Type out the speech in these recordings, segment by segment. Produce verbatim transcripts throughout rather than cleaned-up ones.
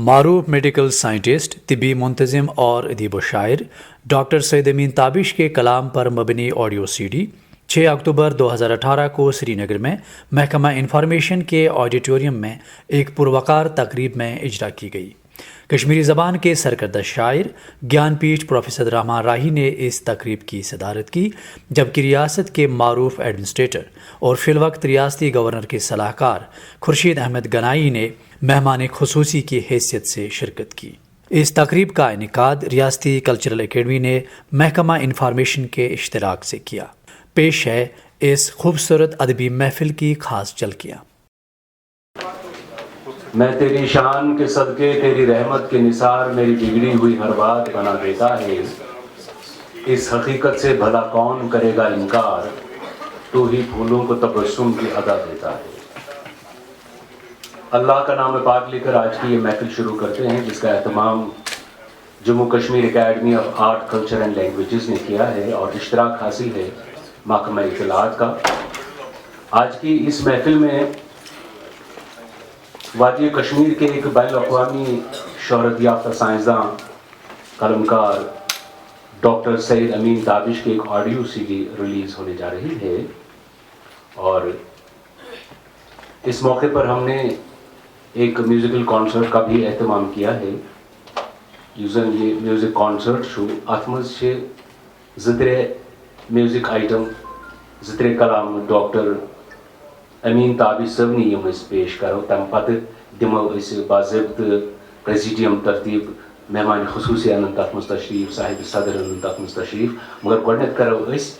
معروف medical scientist, طبی منتظم اور ادیب و شاعر ڈاکٹر سید امین تابش کے کلام پر مبنی آڈیو سی ڈی چھ اکتوبر دو ہزار اٹھارہ کو سری نگر میں محکمہ انفارمیشن کے آڈیٹوریم میں ایک پروقار تقریب میں اجرا کی گئی۔ کشمیری زبان کے سرکردہ شاعر گیان پیٹھ پروفیسر رحمان راہی نے اس تقریب کی صدارت کی، جبکہ ریاست کے معروف ایڈمنسٹریٹر اور فی الوقت ریاستی گورنر کے صلاح کار خورشید احمد گنائی نے مہمان خصوصی کی حیثیت سے شرکت کی۔ اس تقریب کا انعقاد ریاستی کلچرل اکیڈمی نے محکمہ انفارمیشن کے اشتراک سے کیا۔ پیش ہے اس خوبصورت ادبی محفل کی خاص جھلکیاں۔ میں تیری شان کے صدقے، تیری رحمت کے نثار، میری بگڑی ہوئی ہر بات بنا دیتا ہے۔ اس حقیقت سے بھلا کون کرے گا انکار، تو ہی پھولوں کو تبسم کی ادا دیتا ہے۔ اللہ کا نام پاک لے کر آج کی یہ محفل شروع کرتے ہیں، جس کا اہتمام Jammu Kashmir academy of art, culture and languages نے کیا ہے اور اشتراک حاصل ہے محکمہ اطلاعات کا۔ آج کی اس محفل میں وادی کشمیر کے ایک بین الاقوامی شہرت یافتہ سائنسداں، قلمکار ڈاکٹر سید امین تابش کی ایک آڈیو سی ڈی ریلیز ہونے جا رہی ہے اور اس موقع پر ہم نے ایک میوزیکل کانسرٹ کا بھی اہتمام کیا ہے۔ یُس زن یہِ میوزک کانسرٹ چھُ، اتھ منٛز چھِ زٕ ترٛےٚ میوزک آیٹم، زٕ ترٛےٚ کلام ڈاکٹر امین تابش صٲبنٕے یِم أسۍ پیش کرو۔ تمہِ پتہٕ دِمو أسۍ باضٲبطہٕ پریزیڈیم ترتیب، مہمان خصوصی انن تتھ منٛز تشریف، صاحب صدر انن تتھ منٛز تشریف۔ مگر گۄڈٕنٮ۪تھ کرو أسۍ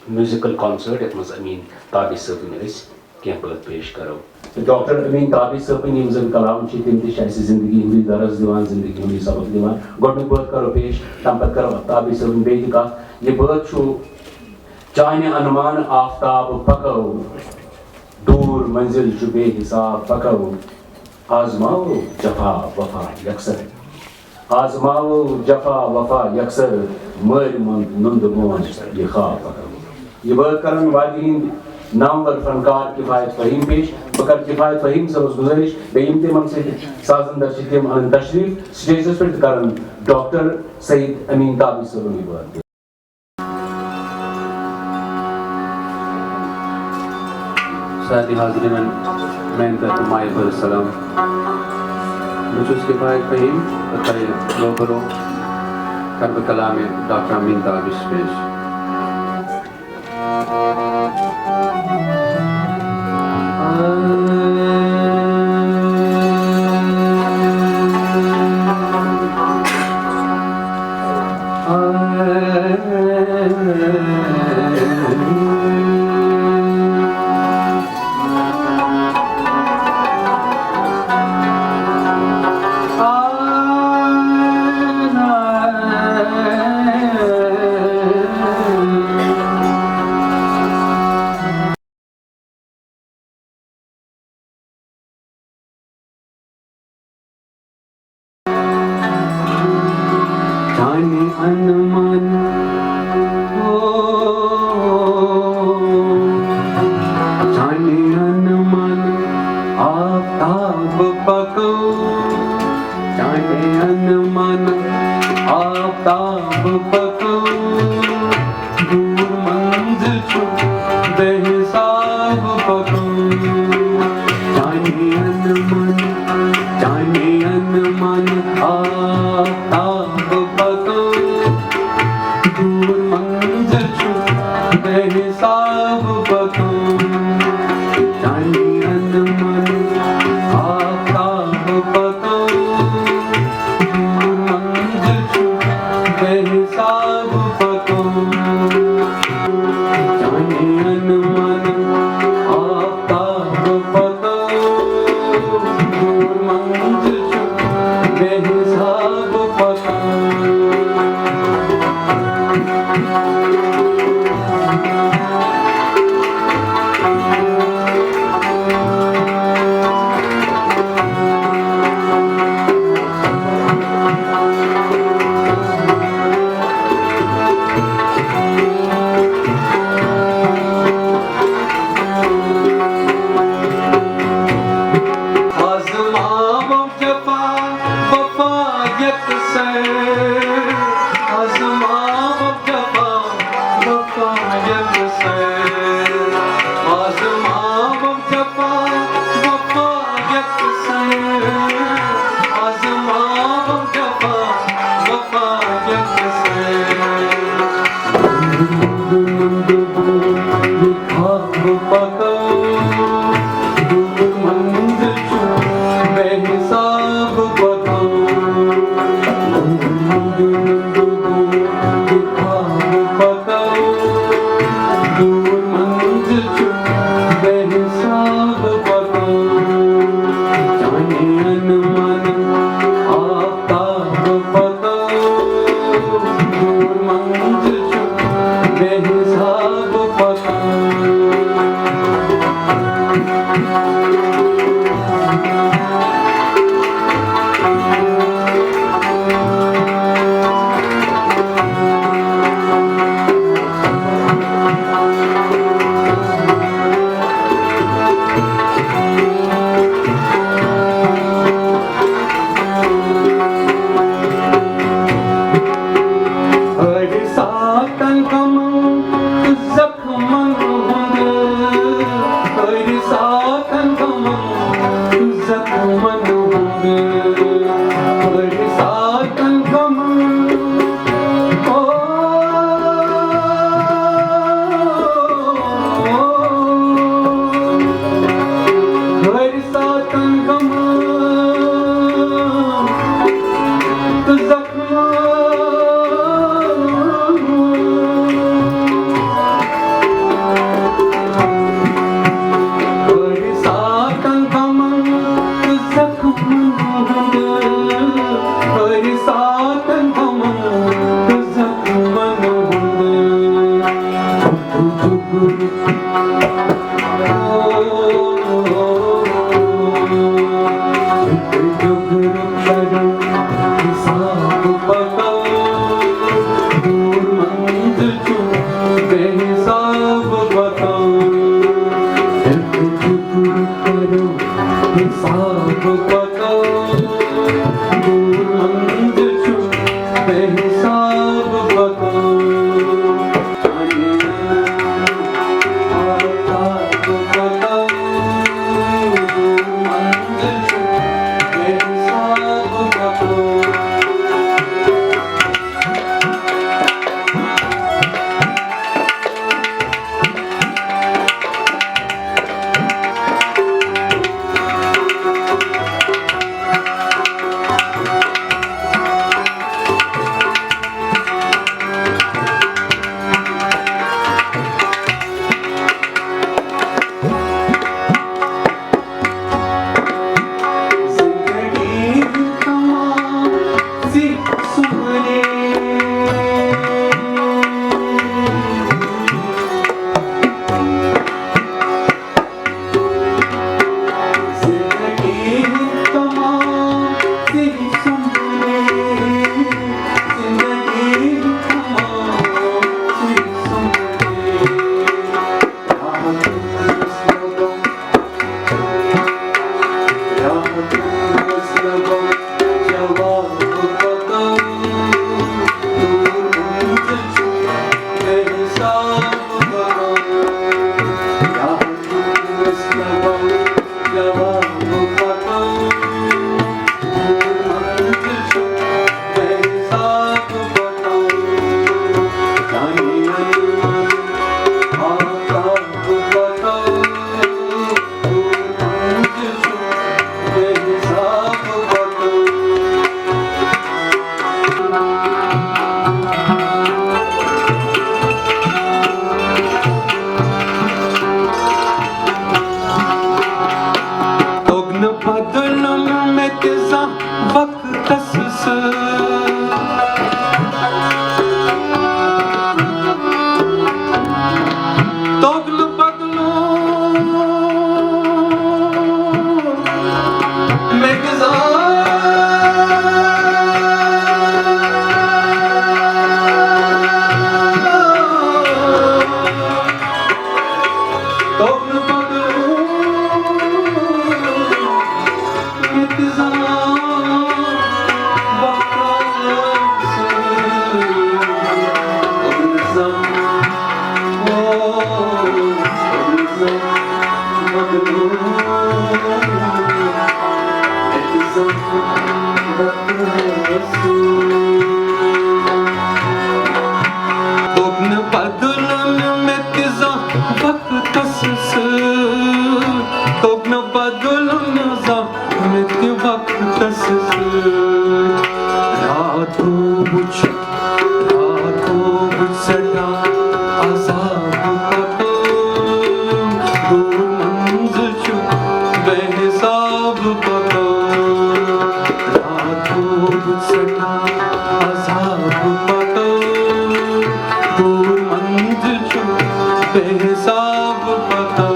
میوزیکل کانسرٹ، یتھ منٛز امین تابش صٲبٕنۍ أسۍ کینٛہہ بٲتھ پیش کرو۔ ڈاکٹر امین تابش صٲبٕنۍ یِم زن کلام چھِ، تِم تہِ چھِ اسہِ زندگی ہُنٛدُے درس دِوان، زندگی ہُنٛدُے سبق دِوان۔ گۄڈٕنیُک بٲتھ کرو پیش، تمہِ پتہٕ کرو تابش صٲبٕنۍ بیٚیہِ تہِ کتھ۔ یہِ بٲتھ چھُ، چانہِ انمان آفتاب پکو، دوٗر منزل چھُ بے حساب پکو، آزماوو جفا وفا یکسر۔ آزماوو جفا وفا یکسر، مٲرۍ منٛد نُندٕ مون یہِ خواب پکو۔ یہِ بٲتھ کرن وادی ہٕنٛدۍ نامور فنکار کفایت فہیم پیش۔ بہٕ کرٕ کفایت فہیم صٲبس گُزٲرِش، بیٚیہِ یِم تہِ یِمن سۭتۍ سازن در چھِ، تِم انن تشریف سٹیجس پٮ۪ٹھ تہٕ کرن ڈاکٹر سعید امین تابش صٲبُن یہِ بٲتھ۔ سارنٕے حاضریٖنن میانہِ طرفہٕ مایہِ بھرٕ سلام۔ بہٕ چھُس کفایت فہیم تہٕ تۄہہِ روبرو کرٕ بہٕ کلامِ ڈاکٹر امین تابش پیش۔ چانہِ انمان، او، چانہِ انمان آفتاب پکو، چانہِ انمان آفتاب پکو، دوٗر منزل چھُ بے حساب پکو۔ چانہِ انمان، چانہِ انمان آفتاب پکو، دوٗر منزل چھُ بے حساب پکو۔ چانہِ انمان آفتاب پکو، دوٗر منزل چھُ بے حساب پکو۔ چانہِ انمان أڑۍ ساتن غمن تہٕ زخمن ہُنٛد، أڑۍ ساتن غمن تہٕ زخمن ہُنٛد، أڑۍ ساتن غمن، او، أڑۍ ساتن غمن تہٕ زخمن۔ أڑۍ ساتن غمن تہٕ زخمن ہُنٛد، أڑۍ ساتن غمن تہٕ زخمن ہُنٛد۔ جُگرُک حساب پکو، دوٗر منزل چھُ بے حساب پکو۔ حساب پکو، دوٗر منزل چھُ بے حساب پکو۔ توٚگ نہٕ بدلُن مےٚ تہِ زانٛہہ وقتس سۭتۍ۔ توٚگ نہٕ بدلُن مےٚ تہِ زانٛہہ۔ توٚگ نہٕ بدلُن مےٚ تہِ زانٛہہ وقتس سۭتۍ۔ توٚگ نہٕ زانٛہہ، او، توٚگ نہٕ زانٛہہ بدلُن مےٚ تہِ زانٛہہ وقتس سۭتۍ۔ توٚگ نہٕ بدلُن مےٚ تہِ زانٛہہ وقتس سۭتۍ، توٚگ نہٕ بدلُن زانٛہہ مےٚ تہِ وقتس سۭتۍ۔ راتو وُچھ، راتو وُچھ سٮ۪ٹھاہ عذاب پکان، دوٗر منزٕ چھُ بے حساب پکان۔ راتو وُچھ سٮ۪ٹھاہ عذاب پکان، دوٗر منزٕ چھُ بے حساب پکان۔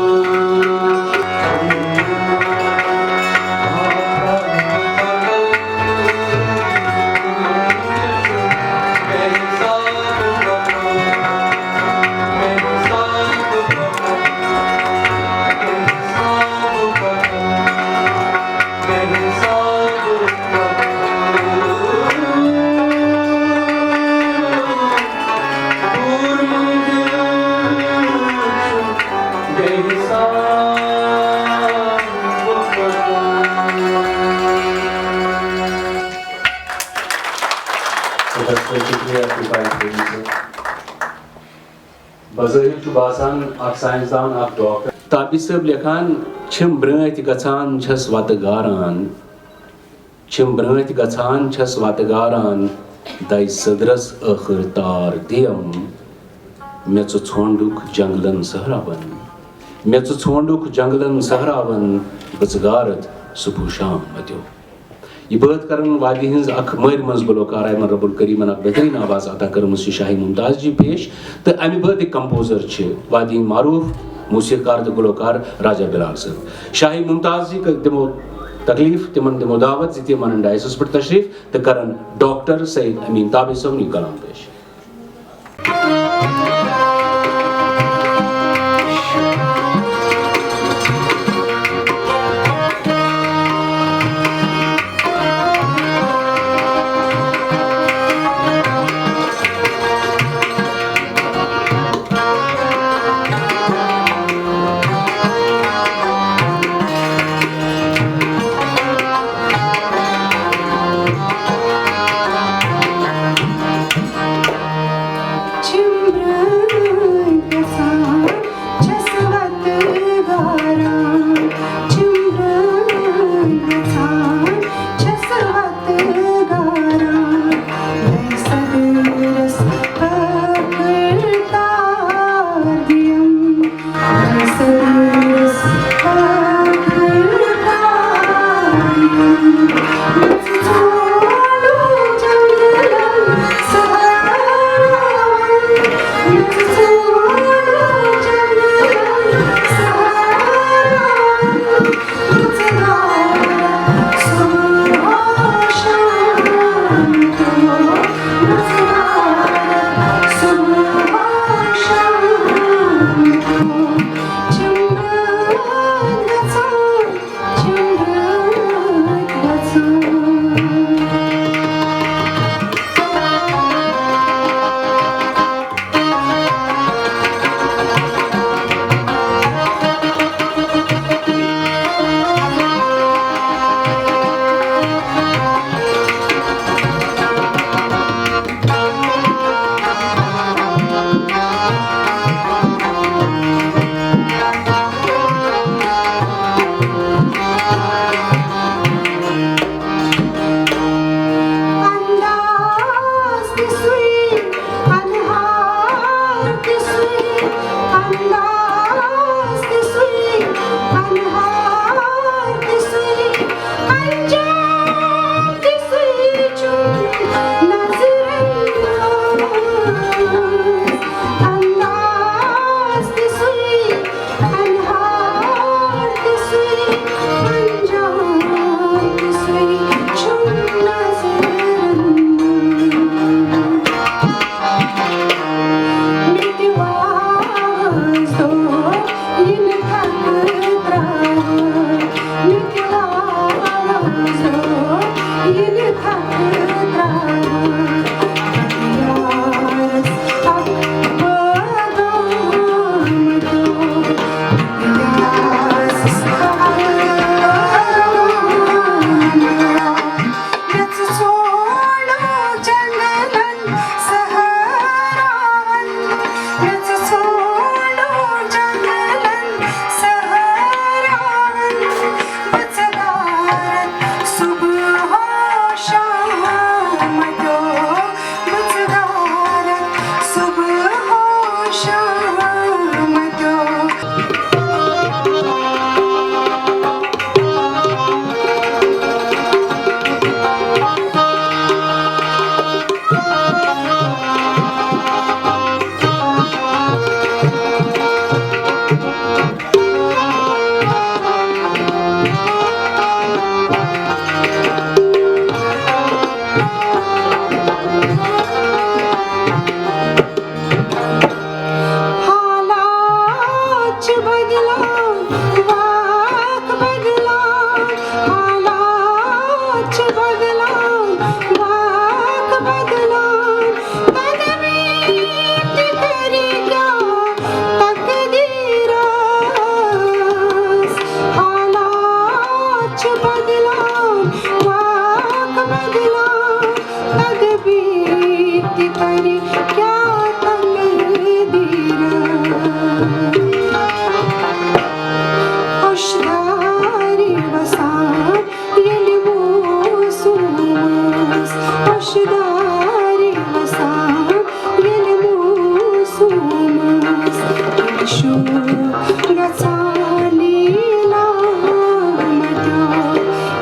شُکریہ، شُکریہ۔ بظٲہِر چھُ باسان اکھ ساینسدان، اکھ ڈاکٹر۔ تابی صٲب لیکھان، چھِم برٛٲنٛٹھۍ گژھان، چھَس وَتہٕ گاران۔ چھِم برٛٲنٛٹھۍ گژھان، چھَس وَتہٕ گاران۔ دَے سٔدرَس ٲخٕر تار دِیم۔ مےٚ ژٕ ژھونٛڈُکھ جنٛگلَن صحراوَن۔ مےٚ ژٕ ژھونٛڈُکھ جنٛگلَن صحراوَن۔ بہٕ ژٕ گارَتھ صُبح شام مَتیو۔ یہِ بٲتھ کرن وادی ہٕنٛز اکھ مٲرۍ منٛز گلوکار ایمن رب الکریمن اکھ بہترین آواز عطا کٔرمٕژ چھِ شاہی ممتاز جی پیش، تہٕ امہِ بٲتٕکۍ کمپوزر چھِ وادی ہٕنٛدۍ معروف موسیقار تہٕ گلوکار راجہ بلال صٲب۔ شاہی ممتاز جی کٔر دِمو تکلیف، تِمن دِمو دعوت زِ تِم انن ڈائسس پٮ۪ٹھ تشریف تہٕ کرن ڈاکٹر سید امین تابع صٲبُن یہِ کلام پیش۔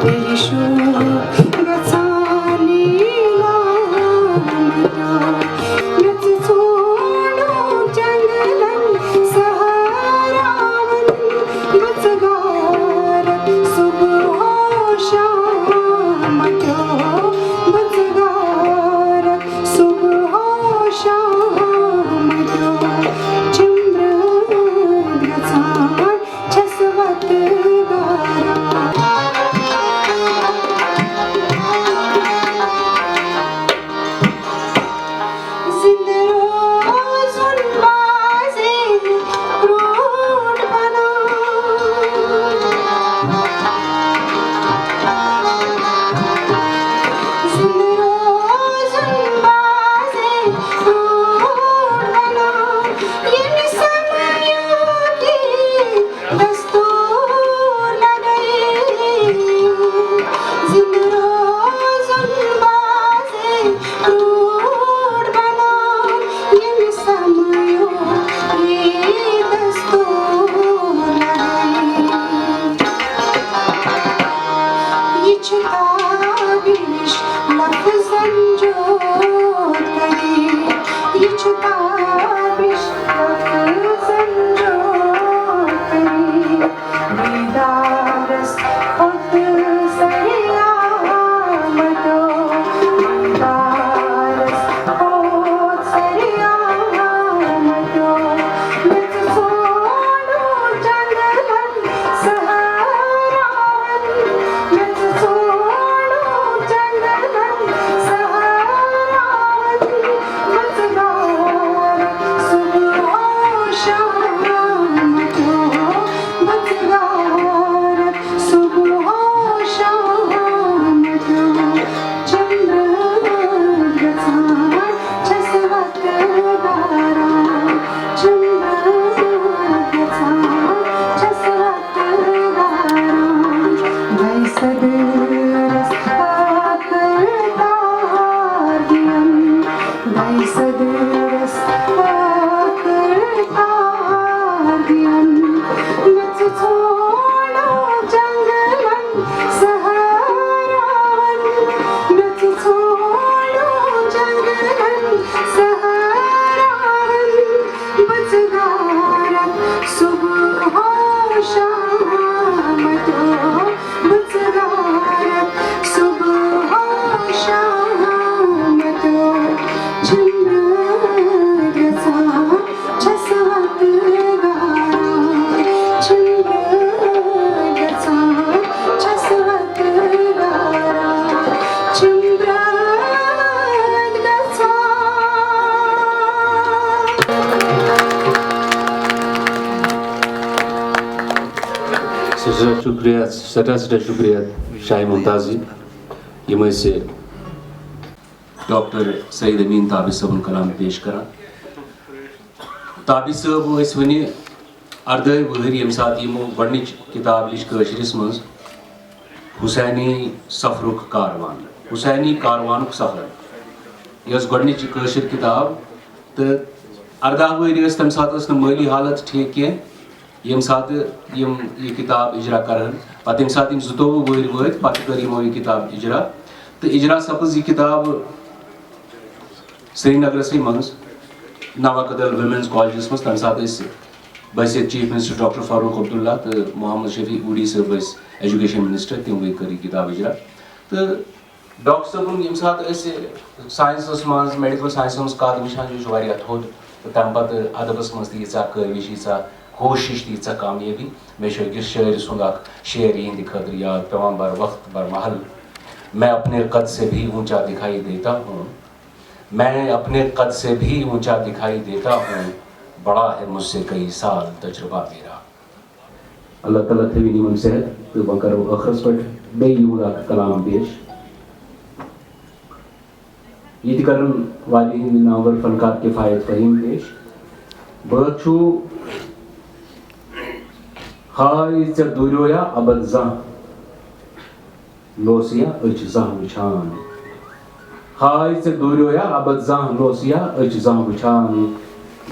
یہِ چھُ گژھان لیٖلا مٹیو، مےٚ ژٕ ژھونڈُم جنگلن سہاراون، بہٕ ژٕ گارٕ صبح و شام مٹیو، بہٕ ژٕ گارٕ صبح و شام مٹیو، چھِم برٛونٛہہ گژھان چھَس وَتہٕ گاران۔ زِنٛدٕ روزُن بازے کرٛوٗٹھ بَنان۔ زِنٛدٕ روزُن بازے کرٛوٗٹھ بَنان۔ ییٚمہِ سَمَیُک یہِ دستور لگئی۔ زندٕ روزُن بازے روٗد بنان، ییٚمہِ سمایو یہِ دستور لگئی۔ یہِ چھُ تابِش لفظن جوت کٔرِتھ، یہِ چھُ تابِش لفظن جوت کٔرِتھ۔ دیدارس کھوٚت سریامتو، دیدارس کھوٚت سریامتو۔ مےٚ ژٕ ژھونڈُم جنگلن سہاراون، مےٚ ژٕ ژھونڈُم جنگلن سہاراون۔ بہٕ ژٕ گارٕ صبح و شام تہِ ہو، بہٕ ژٕ گارٕ صبح و شام تہِ ہو۔ چھِم رٲتۍ گژھان، چھَس وَتہٕ گاران۔ چھِم رٲتۍ گژھان، چھَس وَتہٕ گاران۔ بَے صدٕرَس ٲخٕر تار دِیَن۔ بَے صدٕرَس ٲخٕر تار دِیَن۔ مےٚ ژٕ ژھونڈُم جنگلن سہاراون۔ مےٚ ژٕ ژھونڈُم جنگلن سہاراون۔ بہٕ ژٕ گارَتھ صبح و شام تہِ ہو۔ بہٕ ژٕ گارَتھ صبح و شام تہِ ہو۔ چھِم رٲتۍ گژھان، چھَس وَتہٕ گاران۔ چھِم رٲتۍ گژھان، چھَس وَتہٕ گاران۔ چھِم رٲتۍ گژھان۔ سٮ۪ٹھاہ شُکریہ، سٮ۪ٹھاہ سٮ۪ٹھاہ شُکریہ شاہِ ممتازٕنۍ۔ یِم ٲسۍ ڈاکٹر سعید امین تابش صٲبُن کلام پیش کران۔ تابش صٲب ٲسۍ وُنہِ اردٲہہِ وٕہٕرۍ، ییٚمہِ ساتہٕ یِمو گۄڈٕنِچ کِتاب لیٖچھ کٲشرِس منٛز، حسینی سفرُک کاروان، حسینی کاروانُک سفر، یہِ ٲس گۄڈٕنِچ کٲشِر کِتاب۔ تہٕ ارداہ وٕہٕرۍ ٲسۍ، تَمہِ ساتہٕ ٲس نہٕ مٲلی حالت ٹھیٖک کینٛہہ، ییٚمہِ ساتہٕ یِم یہِ کِتاب اِجرا کَرٕہَن۔ پَتہٕ ییٚمہِ ساتہٕ یِم زٕتووُہ وٕہٕرۍ وٲتۍ، پَتہٕ کٔر یِمو یہِ کِتاب اِجرا۔ تہٕ اِجرا سَپٕز یہِ کِتاب سرینگرَسٕے منٛز نوا کدل ویمنز کالجَس منٛز۔ تَمہِ ساتہٕ ٲسۍ بحیثیت chief minister doctor Farooq Abdullah تہٕ محمد شفیع اوڈی صٲب ٲسۍ ایجوکیشن منسٹر، تِموٕے کٔر یہِ کِتاب اِجرا۔ تہٕ ڈاکٹر صٲبُن ییٚمہِ ساتہٕ أسۍ ساینسَس منٛز، میڈیکل ساینسَس منٛز قد وٕچھان چھِ، یہِ چھُ واریاہ تھوٚد۔ تہٕ تَمہِ پَتہٕ ادبَس منٛز تہِ ییٖژاہ کٲوِش، ییٖژاہ کوٗشِش تہٕ ییٖژاہ کامیٲبی۔ مےٚ چھُ أکِس شٲعرٕ سُنٛد اکھ شعر یِہِنٛدِ خٲطرٕ یاد پٮ۪وان، بر وقت بر محل، میں اپنے قد سے بھی اونچا دکھائی دیتا ہوں، میں اپنے قد سے بھی اونچا دکھائی دیتا ہوں، بڑا ہے مجھ سے کئی سال تجربہ میرا۔ اللہ تعالیٰ تھٲوِن یِمن صحت، تہٕ وۄنۍ کرو ٲخرس پٮ۪ٹھ بیٚیہِ یِہُنٛد اکھ کلام پیش۔ یہِ تہِ کرن وادی ہٕنٛدۍ نامور فنکار کفایت فہیم پیش۔ بٲتھ چھُ ہاے ژےٚ دوٗریویا ابد زانٛہہ لوسیا أچھ زانٛہہ وٕچھان۔ ہاے ژےٚ دوٗریویا ابد زانٛہہ لوسیا أچھ زانٛہہ وٕچھان۔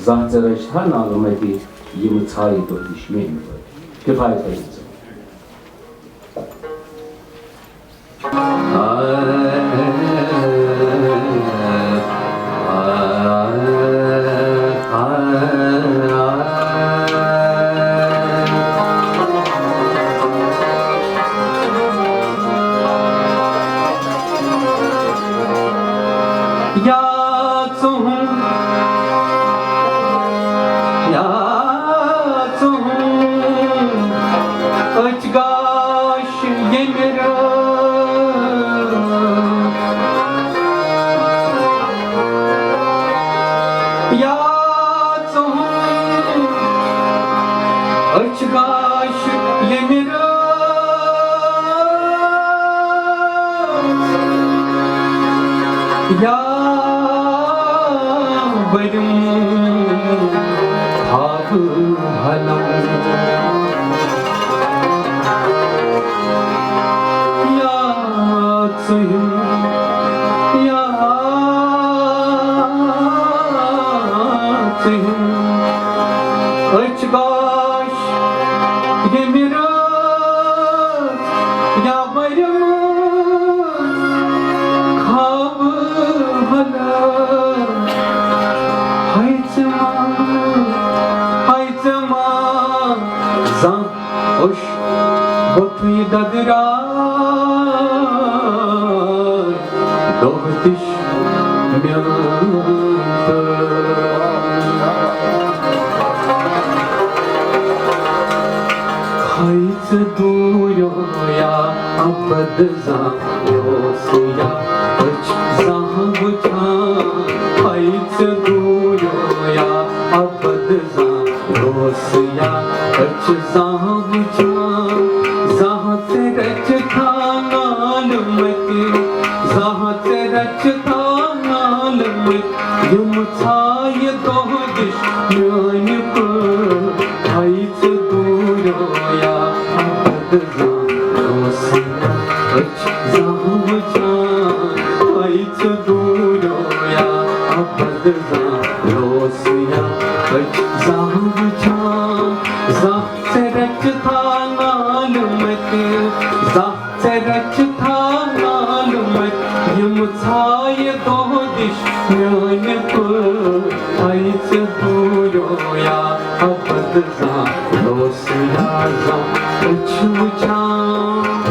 زانٛہہ ژےٚ رچھِ ہا نالہٕ مَتہِ یِم ژھایہِ دۄہ دِش میٛانہِ پٲٹھۍ۔ کفایت فہیم صٲب۔ یا ژٕ ہُم، یا ژٕ ہُم، أچھ گاش ییٚمہِ رٲژ۔ یا ژٕ ہُم، أچھ گاش ییٚمہِ رٲژ۔ یا بٔرِم خوابہٕ ہلم۔ یا ژٕ ہِم، یا ژٕ ہِم أچھ گاش ییٚمہِ رٲژ یا بٔرِم خوابہٕ ہلم۔ ہاے ژےٚ ما، ہاے ژےٚ ما زانٛہہ اوٚش بُتھُے ددراے، دۄہ دِش میٲنۍ پٲٹھۍ۔ ہاے ژٕ دوٗریو یا ابد زانٛہہ اوس یا أچھ زانٛہہ وٕچھان، ہاے ژٕ دوٗریو یا ابد زانٛہہ اوس یا أچھ زانٛہہ وٕچھان، زانٛہہ ژےٚ رٔچھِ تھا نالہٕ مٔتۍ، زانٛہہ ژےٚ رٔچھِ تھا نالہٕ مٔتۍ، یِم ژھایہِ دۄہ دِش میٲنۍ پٲٹھۍ۔ ہاے ژٕ دوٗریو یا ابد زانٛہہ اوس یا أچھ زانٛہہ وٕچھان، ہاے ژٕ دوٗریو یا ابد زانٛہہ اوس یا أچھ زانٛہہ وٕچھان، زانٛہہ ژےٚ رٔچھِ تھا نالہٕ مٔتۍ، زانٛہہ ژےٚ رٔچھِ تھا نالہٕ مٔتۍ، یِم ژھایہِ دۄہ دِش میٲنۍ پٲٹھۍ۔ ہاے ژٕ دوٗریو یا ابد زانٛہہ اوس یا زانٛہہ أچھ وٕچھان۔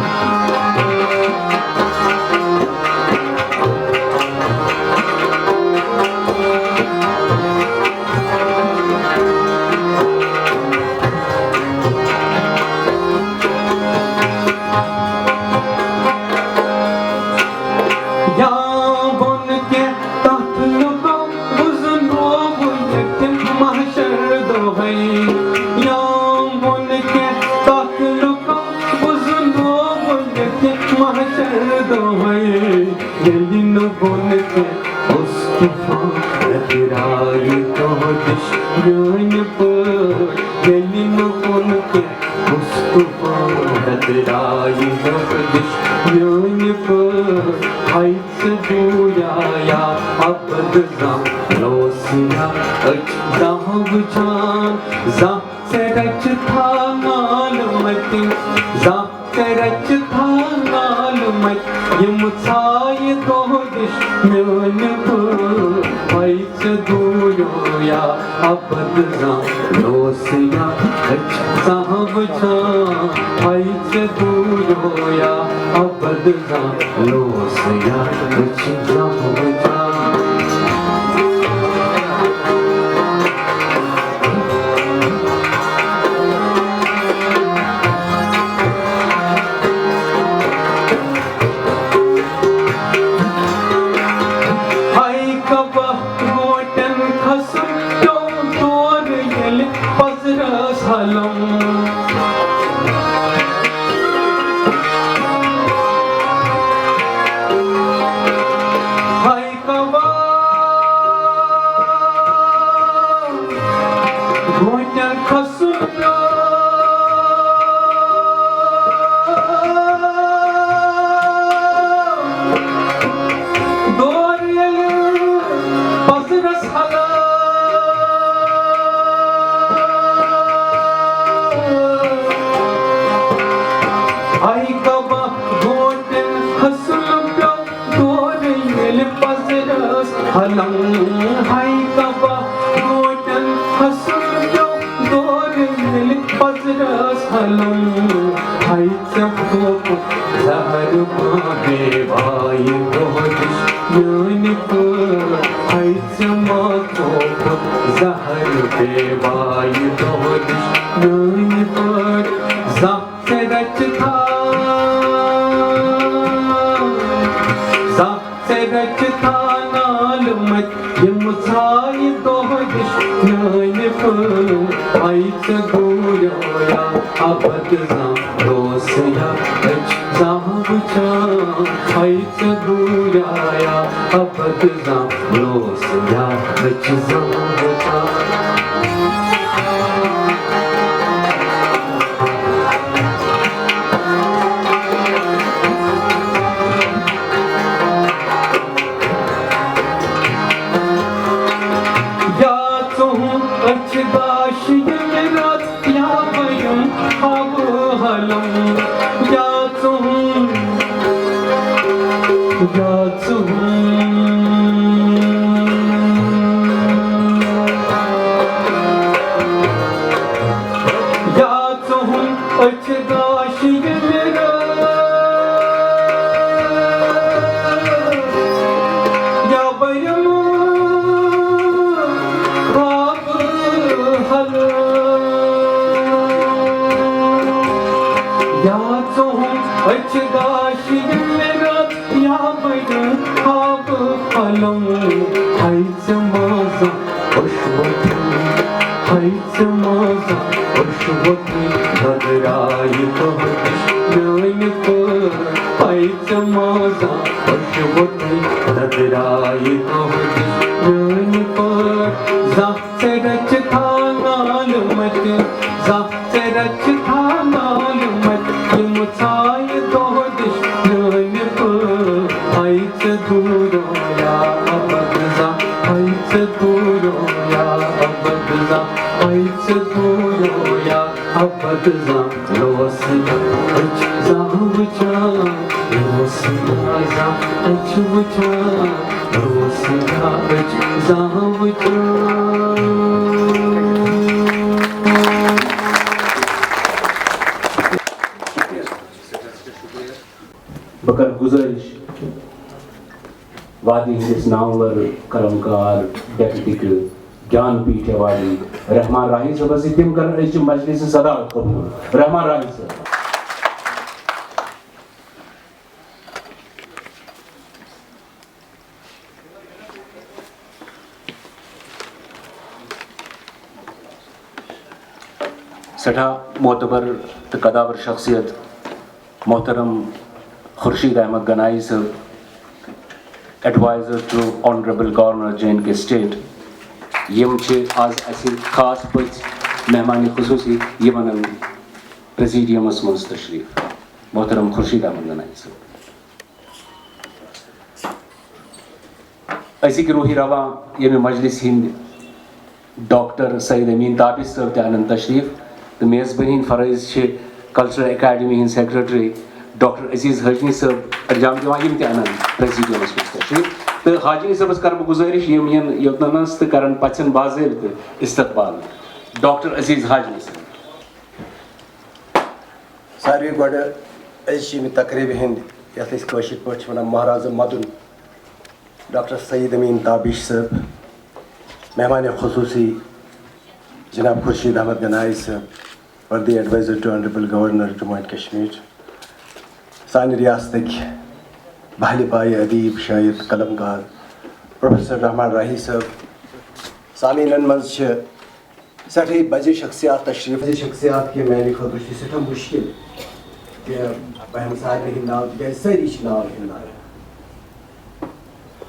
یا بۄن کینٛہہ تتھ لُکو بُزنوو ییٚتہِ محشر دۄہے۔ یا بۄن کینٛہہ تتھ لُکو بُزنوو ییٚتہِ محشر دۄہے۔ ییٚلہِ نہٕ بۄن کینٛہہ اوس طوفان درٛایہِ دۄہ دِش میٲنۍ پٲٹھۍ۔ ییٚلہِ نہٕ بۄن کینٛہہ اوس طوفان درٛایہِ دۄہ دِش میٲنۍ پٲٹھۍ۔ ہاے ژٕ دوٗریو یا ابد زانٛہہ اوس یا أچھ زانٛہہ وٕچھان، زانٛہہ ژےٚ رٔچھِ تھا نالہٕ مٔتۍ، زانٛہہ ژےٚ رٔچھِ تھا نالہٕ مٔتۍ، یِم ژھایہِ دۄہ دِش میٲنۍ پٲٹھۍ۔ ہاے ژٕ دوٗریو یا ابد زانٛہہ اوس یا أچھ زانٛہہ وٕچھان، ہاے ژٕ دوٗریو یا ابد زانٛہہ اوس یا أچھ زانٛہہ وٕچھان۔ ہاے کعبہ برونٛٹھن کھسُن پیوٚو تور ییٚلہِ پزرس حلم۔ ہاے کعبہ برونٛٹھن کھسُن پیوٚو دور ییٚلہِ پزرس حلم۔ ہاے کعبہ برونٛٹھن زہر ما بے واے دۄہ دِش میٛانہِ پٲٹھۍ۔ ہَے ژےٚ ما ژوپُت زہر بے واے دۄہ دِش میٛانہِ پٲٹھۍ۔ زانٛہہ ژےٚ رٔچھتھا، زانٛہہ ژےٚ رٔچھتھا نالہٕ مٔتۍ یِم ژھایہِ دۄہ دِش میٛانہِ پٲٹھۍ۔ ہَے ژےٚ دوٗریویا اَبد زانٛہہ روسیا أچھ زانٛہہ وٕچھان؟ ہَے ژےٚ دوٗریویا اَبد زانٛہہ روسیا أچھ زانٛہہ وٕچھان؟ یا ژٕ ہُم أچھ گاش ییٚمہِ راتہٕ یا بہٕ یِم خوابہٕ حلم، یا ژٕ ہُم، یا ژٕ ہُم، یا ژٕ ہُم أچھ گاش ییٚمہِ راتہٕ یا بہٕ یِم خوابہٕ حلم، یا ژٕ ہُم أچھ گاش ییٚمہِ راتہٕ یا بہٕ یِم خوابہٕ حلم۔ ہَے ژےٚ ما زانٛہہ اوٚش ووٚتھُے، ہَے ژےٚ ما زانٛہہ اوٚش ووٚتھُے، دۄدرایہِ دۄہ دِش میٛانہِ پٲٹھۍ۔ ہَے ژےٚ ما زانٛہہ اوٚش ووٚتھُے، دۄدرایہِ دۄہ دِش میٛانہِ پٲٹھۍ۔ زانٛہہ ژےٚ رٔچھتھا نالہٕ مٔتۍ، زانٛہہ ژےٚ رٔچھتھا نالہٕ مٔتۍ یِم ژھایہِ دۄہ دِش میٛانہِ پٲٹھۍ۔ ہَے ژےٚ دوٗریویا اَبد زانٛہہ، ہَے ژےٚ دوٗریویا اَبد زانٛہہ، ہَے ژےٚ دوٗریویا اَبد زانٛہہ۔ روسیا أچھ زانٛہہ وٕچھان، روسیا زانٛہہ أچھ وٕچھان، روسیا أچھ زانٛہہ وٕچھان۔ بہٕ کرٕ گُزٲرِش وادی ہٕنٛدِس نامور قلمکار، ڈیپٹی گیان پیٖٹھ ایوارڈی رحمان راہی صٲبس زِ تِم کرن أزچہِ مجلسہِ صدارت قبوٗل۔ رحمان راہی صٲب۔ سٮ۪ٹھاہ معتبر تہٕ قداور شخصیت محترم خورشید احمد گنایی صٲب، Advisor to Honourable Governor J and K State، یِم چھِ آز اَسہِ خاص پٲٹھۍ مہمان خصوٗصی، یِمن پریزیڈیمس منٛز تشریف۔ محترم خورشید احمد گنایی صٲب۔ أزِکۍ روحی رواں ییٚمہِ مجلسہِ ہٕنٛدۍ ڈاکٹر سعید امین تابش صٲب تہِ انن تشریف تہٕ میزبٲنی ہٕنٛدۍ فرٲیض چھِ کلچرل اکیڈمی ہٕنٛدۍ سیکرٹری ڈاکٹر عزیز حاجنی صٲب انجام دِوان، یِم تہِ انن پریزیڈیمس منٛز تشریف۔ تہٕ حاجنی صٲبس کرٕ بہٕ گُزٲرِش، یِم یِن یوٚتنس تہٕ کرن پژھٮ۪ن باضٲبطہٕ استقبال۔ ڈاکٹر عزیز حاجنی صٲب۔ ساروی گۄڈٕ أزچہِ ییٚمہِ تقریٖبہِ ہٕنٛدۍ، یَتھ أسۍ کٲشِرۍ پٲٹھۍ چھِ وَنان مہرازٕ مَدُن، ڈاکٹر سعید امیٖن تابش صٲب، مہمان خصوٗصی جناب خورشید احمد گنایی صٲب، worthy advisor to Honourable Governor Jammu and Kashmir، سانہِ ریاستٕکۍ بہلہِ پایہِ ادیٖب، شٲعر، قلمکار پروفیسر رحمان راہی صٲب، سامعیٖنَن منٛز چھِ سٮ۪ٹھاے بجہِ شخصیات تشریف۔ بجہِ شخصیات کہِ میانہِ خٲطرٕ چھُ سٮ۪ٹھاہ مُشکِل کہِ بہٕ ہٮ۪مہٕ سارنٕے ہٕنٛدۍ ناو، تِکیازِ سٲری چھِ ناو ہٮ۪نہٕ لایق۔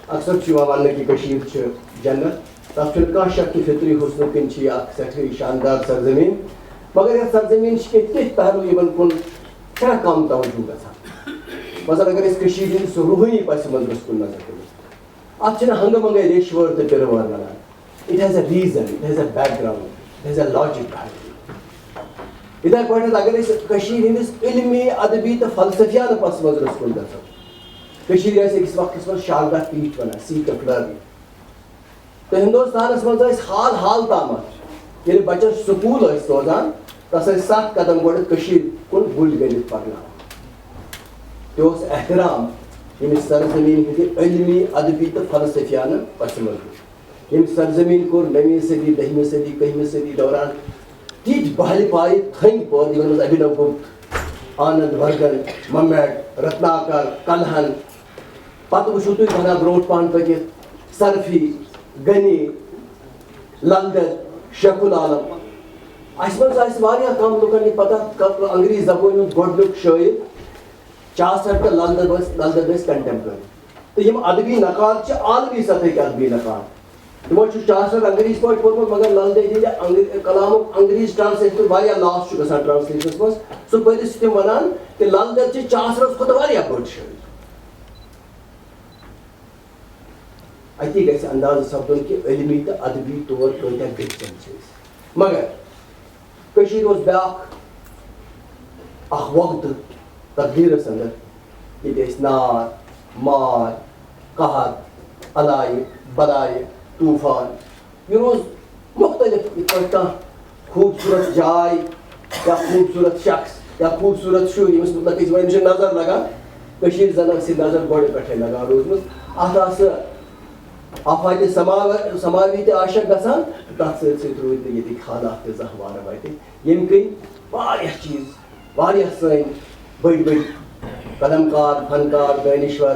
اکثر چھُ یِوان وننہٕ کہِ کٔشیٖر چھِ جنت، تَتھ چھُنہٕ کانٛہہ شک کہِ فطری حُسنہٕ کِنۍ چھِ یہِ اکھ سٮ۪ٹھاہٕے شاندار سرزمین، مگر یَتھ سرزمین چھِ کینٛہہ تِتھۍ پہلو یِمن کُن سٮ۪ٹھاہ کم توجہ گژھان۔ مثلاً اگر أسۍ کٔشیٖرِ ہٕنٛدِس روحٲنی پس منظرس کُن نظر دِمو، اَتھ چھِنہٕ ہنٛگہٕ منٛگَے ریشوٲر تہٕ پِرٕ وٲر وَنان۔ It has a reason, it has a background, it has a logic behind it. یِتھَے پٲٹھۍ اگر أسۍ کٔشیٖرِ ہِنٛدِس علمی، ادبی تہٕ فلسفیانہٕ پس منظرس کُن گژھو، کٔشیٖرِ ٲسۍ أکِس وقتس منٛز شاردا پیٖٹھ وَنان، seat of learning۔ تہٕ ہندوستانس منٛز ٲسۍ حال حال تامتھ، ییٚلہِ بچس سکوٗل ٲسۍ سوزان، تس ٲسۍ ستھ قدم گۄڈٕ کٔشیٖرِ کُن گُلۍ گٔنٛڈِتھ پکناوان۔ تہِ اوس احترام ییٚمہِ سرزمین ہٕنٛدِ علمی، ادبی تہٕ فلسفیانہٕ پس منظر۔ ییٚمہِ سرزمین کوٚر نٔومہِ صدی، دٔہمہِ صدی، کٔہمہِ صدی دوران تِتھۍ بہلہِ پایہِ تھٔنۍ پٲدٕ، یِمن منٛز ابھینو گپت، آنند ورگن، ممیٹ، رتناکر، کلہن۔ پتہٕ وٕچھِو تُہۍ بنا برونٛٹھ پہن پٔکِتھ سرفی، غنی، لل دٮ۪د، شیخ العالم۔ اَسہِ منٛز آسہِ واریاہ کم لُکن یہِ پتہ، ک-، انگریز زبٲنۍ ہُنٛد گۄڈٕنیُک شٲعر چاسر تہٕ لل دٮ۪د ٲسۍ، لل دٮ۪د ٲسۍ contemporary۔ تہٕ یِم ادبی نقاد چھِ عالمی سطحٕکۍ ادبی نقاد۔ تِمو چھُ چاسر انگریزی پٲٹھۍ پوٚرمُت، مگر لل دٮ۪د ییٚلہِ انگ-، کلامُک انگریزی translate کوٚر، واریاہ loss چھُ گژھان translationس منٛز۔ سُہ پٔرِتھ چھِ تِم ونان کہِ لل دٮ۪د چھِ چاسرس کھۄتہٕ واریاہ بٔڑ شٲعر۔ اتی گژھِ اندازٕ سپدُن کہِ علمی تہٕ ادبی طور کۭتیاہ گٔژھۍ چھِ أسۍ۔ مگر کٔشیٖرِ اوس بیٛاکھ اکھ وقتہٕ تقدیٖرس اندر، ییٚتہِ ٲسۍ نار، مار، قحط، علایہِ، بلایہِ، طوفان۔ یہِ روٗز مُختٔلِف، یِتھ پٲٹھۍ کانٛہہ خوٗبصوٗرت جاے یا خوٗبصوٗرت شخص یا خوٗبصوٗرت شُر، ییٚمِس مُتعلق أسۍ وۄنۍ چھِ نظر لگان، کٔشیٖرِ زن ٲس یہِ نظر گۄڈٕ پٮ۪ٹھَے لگان روٗزمٕژ۔ اَتھ آسہٕ آفاتِ سماو-، سماوی تہِ عاشق گژھان، تہٕ تَتھ سۭتۍ سۭتۍ روٗدۍ نہٕ ییٚتِکۍ حالات تہِ زانٛہہ وارٕ وَتہِ، ییٚمہِ کِنۍ واریاہ چیٖز، واریاہ سٲنۍ بٔڑۍ بٔڑۍ قلمکار، فنکار، دٲنِشوَر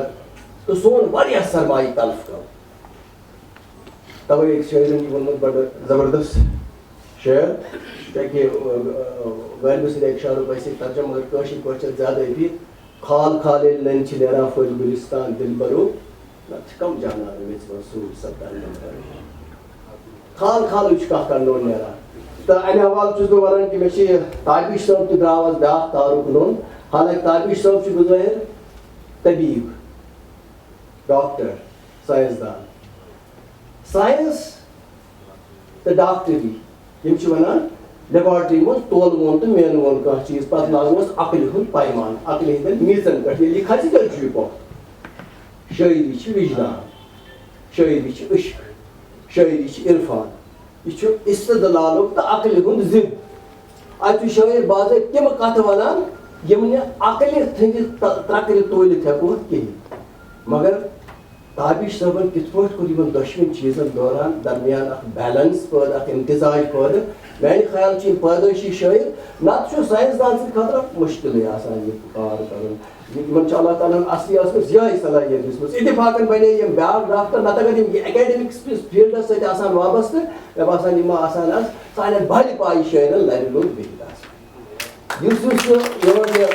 تہٕ سون واریاہ سرمایہِ تلف گوٚو۔ توے أکۍ شٲعرن یہِ ووٚنمُت بڑٕ زبردست شعر، کیٛاہ کہِ، ٲ، ٲ، غالبہٕ سٕنٛدِ اکہِ شعرُک آسہِ ترجمہٕ، مگر کٲشِر پٲٹھۍ چھِ زیادٕ أتی۔ خال خال ییٚلہِ نٔنۍ چھِ نیران پھٔلۍ گُلِستان دِلبرو، نتہٕ چھِ کم جانان میٚژِ منٛز سوٗر سپدان دِلبرو۔ خال خالٕے چھُ کانٛہہ کانٛہہ نوٚن نیران۔ تہٕ امہِ حوالہٕ چھُس بہٕ ونان کہِ مےٚ چھِ یہِ تابش صٲب تہِ درٛاو از بیٛاکھ تارُک نوٚن، حالانکہِ تابش صٲب چھُ بظٲہِر طبیب، ڈاکٹر، ساینس دان۔ ساینس تہٕ ڈاکٹری، یِم چھِ ونان لیبارٹری منٛز تولہٕ وون تہٕ مینہٕ وون کانٛہہ چیٖز، پتہٕ لاگوس عقلہِ ہُنٛد پیمان، عقلہِ ہٕنٛدٮ۪ن میٖژن پٮ۪ٹھ۔ ییٚلہِ یہِ کھسہِ، تیٚلہِ چھُ یہِ پۄپھ۔ شٲعری چھِ وجدان، شٲعری چھِ عشق، شٲعری چھِ عرفان۔ یہِ چھُ استدلالُک تہٕ عقلہِ ہُنٛد ضد۔ اتہِ چھُ شٲعر بعضے تِم کتھٕ ونان، یِم نہٕ عقلہِ تھٔنٛدِ تہ-، ترکرِ تولِتھ ہٮ۪کو کِہیٖنۍ۔ مگر تابش صٲبن کِتھ پٲٹھۍ کوٚر یِمن دۄشوٕنۍ چیٖزن دوران درمیان اکھ بیلنس پٲدٕ، اکھ امتزاج پٲدٕ؟ میانہِ خیال چھِ یِم پٲدٲیشی شٲعر، نتہٕ چھُ ساینس دان سٕنٛدِ خٲطرٕ اکھ مُشکلٕے آسان یہِ کار کرُن۔ یِمن چھِ اللہ تعالیٰ ہن اصلی ٲسمٕژ یِہے صلٲحیت دِژمٕژ۔ اتفاقن بنے یِم بیٛاکھ ڈاکٹر، نتہٕ اگر یِم یہِ academic field سۭتۍ آسان وابستہٕ، مےٚ باسان یِم ما آسان از سانٮ۪ن بھلہِ پایہِ شٲعرن لرِ لوٚگ بِہِتھ آسان۔ یُس، یُس یہِ یِہُنٛد یہِ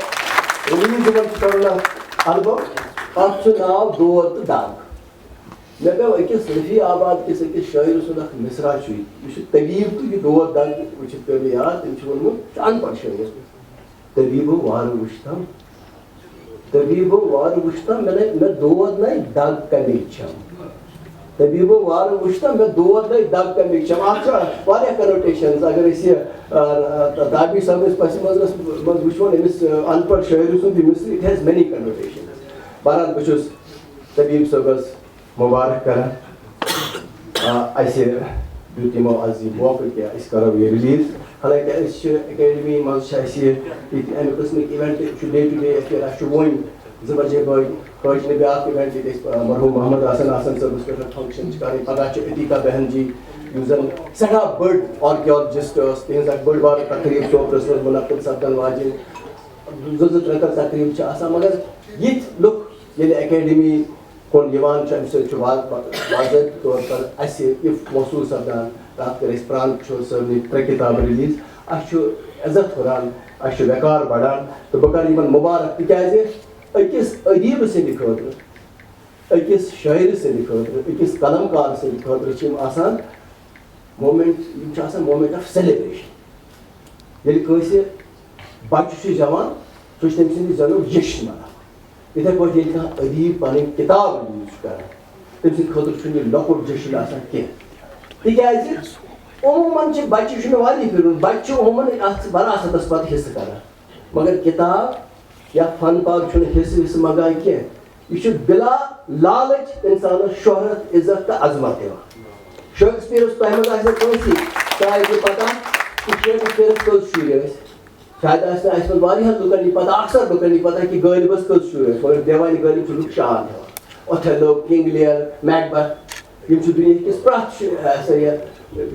release یِمن چھُ کرُن اکھ album، تتھ چھُ ناو دود تہٕ دگ۔ مےٚ پیوٚو أکِس رفیع آباد کِس أکِس شٲعرٕ سُنٛد اکھ مصرع چھُ یہِ۔ یہِ چھُ طبیب تہٕ یہِ دود دگ وٕچھِتھ پیوٚو مےٚ یاد، تٔمۍ چھُ ووٚنمُت، یہِ چھُ ان پڑھ شٲعر اوسمُت۔ طبیبو وارٕ وٕچھتم، طبیبو وارٕ وٕچھتم، مےٚ نے، مےٚ دود نے دگ کمے چھم۔ طبیبو وارٕ وٕچھتم، مےٚ دود نے دگ کمے چھم۔ اتھ چھِ واریاہ connotations۔ اگر أسۍ یہِ، آ، آ، دابی صٲبنِس پس منظرس منٛز وٕچھون، أمِس، آ، ان پڑھ شٲعرٕ سُنٛد یہِ مصرع، it has many connotations۔ بہرحال، بہٕ چھُس طبیب صٲبس مبارک کران۔ آ، اسہِ دیُت یِمو از یہِ موقعہٕ کہِ أسۍ کرو یہِ release۔ حالانکہ أسۍ چھِ academy منٛز چھِ اسہِ یہِ، ییٚتہِ امہِ قٕسمٕکۍ event چھُ day to day، اسہِ چھُ وۄنۍ زٕ بجے بٲگۍ حٲج نہِ بیٛاکھ event، ییٚتہِ أسۍ، آ، مرحوم محمد حسن حسن صٲبس پٮ۪ٹھ function چھِ کرٕنۍ۔ پگاہ چھِ عتیقہ بہن جی، یُس زن سٮ۪ٹھاہ بٔڑ archaeologist ٲس، تِہنٛز اکھ بٔڑ بارٕ تقریٖب سوپرس منٛز منعقد سپدن واجیٚنۍ۔ زٕ زٕ ترٛےٚ ترٛےٚ تقریٖب چھِ آسان، مگر یِتھۍ لُکھ ییٚلہِ academy کُن یِوان چھُ، اَمہِ سۭتۍ چھُ وا-، وا-، واضح طور پر اَسہِ یہِ محسوٗس سپدان۔ راتھ کٔر اَسہِ پرٛانٛد کِشور صٲبنہِ ترٛےٚ کِتابہٕ release۔ اَسہِ چھُ عزت ہُران، اَسہِ چھُ وقار بڑان۔ تہٕ بہٕ کَرٕ یِمن مُبارک، تِکیٛازِ أکِس ادیٖبہٕ سٕنٛدِ خٲطرٕ، أکِس شٲعرٕ سٕنٛدِ خٲطرٕ، أکِس قلم کار سٕنٛدِ خٲطرٕ چھِ یِم آسان moment، یِم چھِ آسان moment of celebration۔ ییٚلہِ کٲنٛسہِ بچہٕ چھُ زٮ۪وان، سُہ چھُ تٔمۍ سٕنٛدِ زٮ۪نُک جشن مناوان۔ یِتھے پٲٹھۍ ییٚلہِ کانٛہہ ادیٖب پنٕنۍ کِتاب release چھُ کران، تٔمۍ سٕنٛدِ خٲطرٕ چھُنہٕ یہِ لۄکُٹ جشن آسان کینٛہہ۔ تِکیٛازِ عموٗماً چھِ بچہِ، یہِ چھُ مےٚ واریاہ پھِرِ ووٚنمُت، بچہِ چھِ عموٗماً اتھ وراثتس پتہٕ حصہٕ کران، مگر کِتاب یا فن پارٕ چھُنہٕ حصہٕ وِصہٕ منٛگان کینٛہہ۔ یہِ چھُ بلا لالچ انسانس شہرت، عزت تہٕ عظمت دِوان۔ شیکسپیئرس، تۄہہِ منٛز آسہِ نہٕ کٲنٛسی شاید یہِ پتہ کہِ شیکسپیئرس کٔژ شُرۍ ٲسۍ؟ شاید آسہِ نہٕ اَسہِ منٛز واریاہَن لُکَن یہِ پَتہ، اَکثر لُکَن یہِ پَتہ کہِ غٲلبَس کٔژ شُرۍ ٲسۍ، مگر دیوانہِ غٲلب چھُ لُکھ شان ہٮ۪وان۔ اوتھیلو، کنگ لیئر، میکبتھ، یِم چھِ دُنیاہٕکِس پرٛٮ۪تھ شُ-، ہسا یَتھ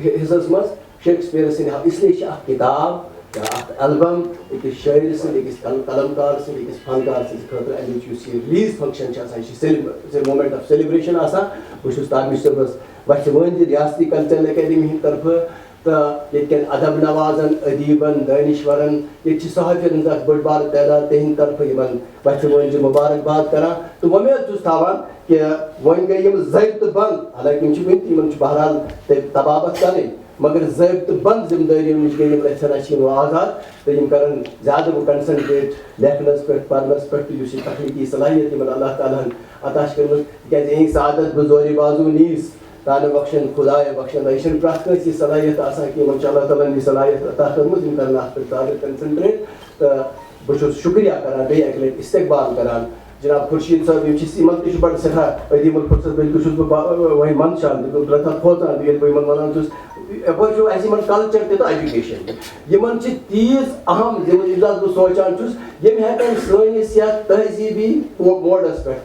حِصَس منٛز شیکسپیئرَس سٕنٛدِ حو-، اس لیے چھِ اَکھ کِتاب یا اَکھ البم أکِس شٲعرٕ سٕنٛدِ، أکِس قل-، قلمکار سٕنٛدِ، أکِس فنکار سٕنٛدِ خٲطرٕ اَمِچ یُس یہِ ریلیٖز فنکشن چھِ آسان، یہِ چھِ سیل-، مومنٹ آف سیلیبریشن آسان۔ بہٕ چھُس تابش صٲبَس وَژھِ وٲنٛجہِ ریاستی کلچرل اکیڈمی ہٕنٛدِ طرفہٕ تہٕ ییٚتہِ کٮ۪ن ادب نوازن، ادیبن، دٲنِشورن، ییٚتہِ چھِ صحافین ہٕنٛز اکھ بٔڑ بار تعداد، تِہنٛدِ طرفہٕ یِمن وَژھِ وٲنٛجہِ مُبارک باد کران تہٕ وۄمید چھُس تھاوان کہِ وۄنۍ گٔے یِم زٔبۍ تہٕ بنٛد، حالانکہ یِم چھِ وٕنہِ تہِ، یِمن چھُ بہرحال تیٚلہِ طبابت کرٕنۍ، مگر زٔبۍ تہٕ بنٛد ذمہٕ دٲریو نِش گٔے یِم رژھِ ہنا چھِ یِم آزاد تہٕ یِم کرن زیادٕ وۄنۍ کنسنٹریٹ لیکھنس پٮ۪ٹھ، پرنس پٮ۪ٹھ تہٕ یُس یہِ تخلیقی صلاحیت یِمن اللہ تعالیٰ ہن عطا چھِ کٔرمٕژ، تِکیازِ یِہنٛدِ سعادت بہٕ زورِ بازو نیٖز۔ تانہٕ بخشن خدایہ بخشن، یہِ چھنہٕ پرٛٮ۪تھ کٲنٛسہِ یہِ صلٲحیت آسان کہِ یِمن چھِ اللہ تعالیٰ ہن یہِ صلٲحیت عطا کٔرمٕژ، یِم کرن اتھ پٮ۪ٹھ زیادٕ کنسنٹریٹ۔ تہٕ بہٕ چھُس شُکریہ کران، بیٚیہِ اکہِ لٹہِ استقبال کران جناب خورشید صٲب، یِم چھِ، یِمن تہِ چھُ بڑٕ سٮ۪ٹھاہ عظیم الفرصت، بلکہِ چھُس بہٕ با-، وۄنۍ منٛدچھان، بہٕ چھُس رژھا کھوژان، ییٚلہِ بہٕ یِمن ونان چھُس، یپٲرۍ چھُ اسہِ یِمن کلچر تہِ تہٕ ایجوکیشن تہِ۔ یِمن چھِ تیٖژ اہم ذمہٕ، یُس زن بہٕ سونٛچان چھُس، یِم ہٮ۪کن سٲنِس یتھ تہذیٖبی موڈس پٮ۪ٹھ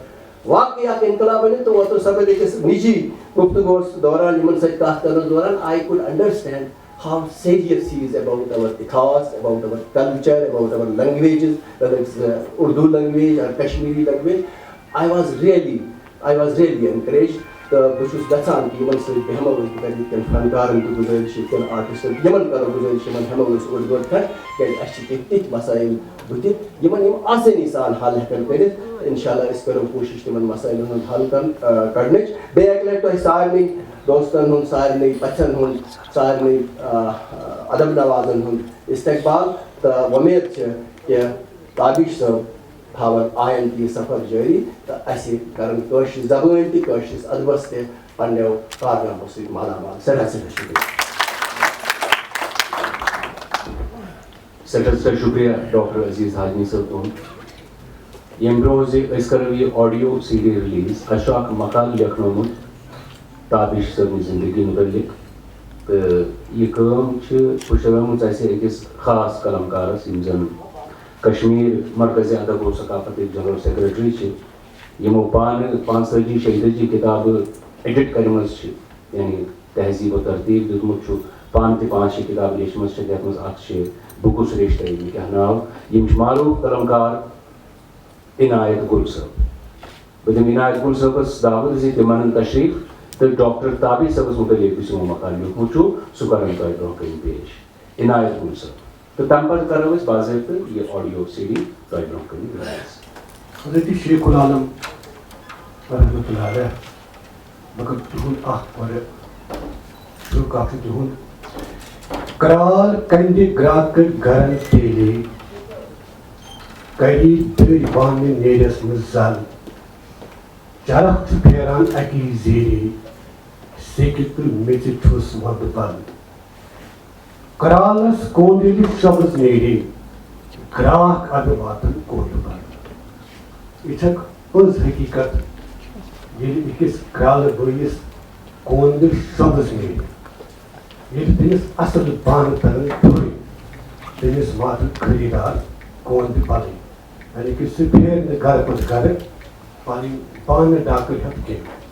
واقعی اکھ انقلاب ؤنِتھ۔ تہٕ اوترٕ سپدِ أکِس نجی گفتگوس دوران، یِمن سۭتۍ کتھ کرنس دوران، I could understand how serious he is about our ethos, about our culture, about our languages, whether it's uh, Urdu language or Kashmiri language. I was really, I was really encouraged. تہٕ بہٕ چھُس یژھان کہِ یِمن سۭتۍ بیٚہمو أسۍ، بہٕ کرٕ ییٚتہِ کٮ۪ن فنکارن تہِ گُزٲرِش، ییٚتہِ کٮ۪ن آرٹسٹن تہِ، یِمن کرو گُزٲرِش، یِمن ہٮ۪مو أسۍ اوٚڑ گٲنٛٹہٕ کھنٛڈ، کیازِ اَسہِ چھِ کینٛہہ تِتھۍ مسٲیِل بٕتھِ، یِمن یِم آسٲنی سان حل ہٮ۪کن کٔرِتھ۔ انشاءاللہ أسۍ کرو کوٗشِش تِمن مسٲیلن ہُنٛد حل کرن، آ، کڑنٕچ۔ بیٚیہِ اکہِ لٹہِ تۄہہِ سارنٕے دوستن ہُنٛد، سارنٕے پژھن ہُنٛد، سارنٕے، آ، ادب نوازن ہُنٛد استقبال تہٕ وۄمید چھِ کہِ تابش صٲب تھاون آیندٕ یہِ سفر جٲری تہٕ اسہِ کرن کٲشرِ زبٲنۍ تہِ، کٲشرِس ادبس تہِ پننیو کارنامو سۭتۍ مالا مال۔ سٮ۪ٹھاہ سٮ۪ٹھاہ شُکریہ۔ سٮ۪ٹھاہ سٮ۪ٹھاہ شُکریہ ڈاکٹر عزیز حاجنی صٲب تُہُنٛد۔ ییٚمہِ برٛونٛہہ زِ أسۍ کرو یہِ audio CD release، اَسہِ چھُ اکھ مقالہٕ لیکھنومُت تابش صٲبنہِ زندگی مُتعلق۔ تہٕ یہِ کٲم چھِ پُشرٲومٕژ اَسہِ أکِس خاص قلمکارس، یِم زن کشمیر مرکز ادب و ثقافتٕکۍ جنرل سیکرٹری چھِ، یِمو پانہٕ پانٛژتٲجی شیٚیہِ تٲجی کِتابہٕ edit کَرِمَژٕ چھِ، یعنی تہذیٖب و ترتیٖب دیُتمُت چھُ، پانہٕ تہِ پانٛژھ شےٚ کِتابہٕ لیچھمَژٕ چھِ، یَتھ منٛز اَکھ چھِ بہٕ کُس ریشتہٕ، یہِ کیٛاہ ناو؟ یِم چھِ معروٗف قلمکار عنایت گُل صٲب۔ بہٕ دِمہٕ عنایت گُل صٲبَس دعوت زِ تِم اَنَن تشریٖف تہٕ ڈاکٹر تابش صٲبَس مُتعلِق یُس یِمو مقالہٕ لیوٗکھمُت چھُ، سُہ کَرَن تۄہہِ برٛونٛہہ کَنہِ پیش۔ عنایت گُل صٲب۔ تہٕ تَمہِ پَتہٕ کَرو أسۍ باضٲبطہٕ یہِ audio CD تۄہہِ برٛونٛہہ کَنہِ release۔ حضرت شیخ العالم رحمتہ اللہ علیہ، بہٕ کَرٕ تُہُنٛد اَکھ گۄڈٕ شروٗع کَتھ تِہُنٛد۔ کرٛال کَنٛدِ گرٛاکہٕ گَرَن تیلے، کَری دٔرۍ وانہٕ نیرٮ۪س نہٕ زَل۔ چرخ چھُ پھیران اَکی زیرے، سیٚکہِ تہٕ میٚژِ چھُس وۄدٕ بَل۔ کرٛالَس کوٚنٛڈ ییٚلہِ شۄبٕز نیرے، گرٛاکھ اَدٕ واتَن کوٚنٛڈ بَل۔ یہِ چھَکھ پٔز حقیٖقت، ییٚلہِ أکِس کرٛالہٕ بٲیِس کوٚنٛڈ شۄبٕز نیرِ، ییٚلہِ تٔمِس اَصٕل بانہٕ تَرَن پھُرٕنۍ، تٔمِس واتَن خریٖدار کوٚنٛڈ بَلٕے۔ یعنی کہِ سُہ پھیرِ نہٕ گَرٕ پَتہٕ گَرٕ پَنٕنۍ بانہٕ ڈاکہٕ ہٮ۪تھ کینٛہہ۔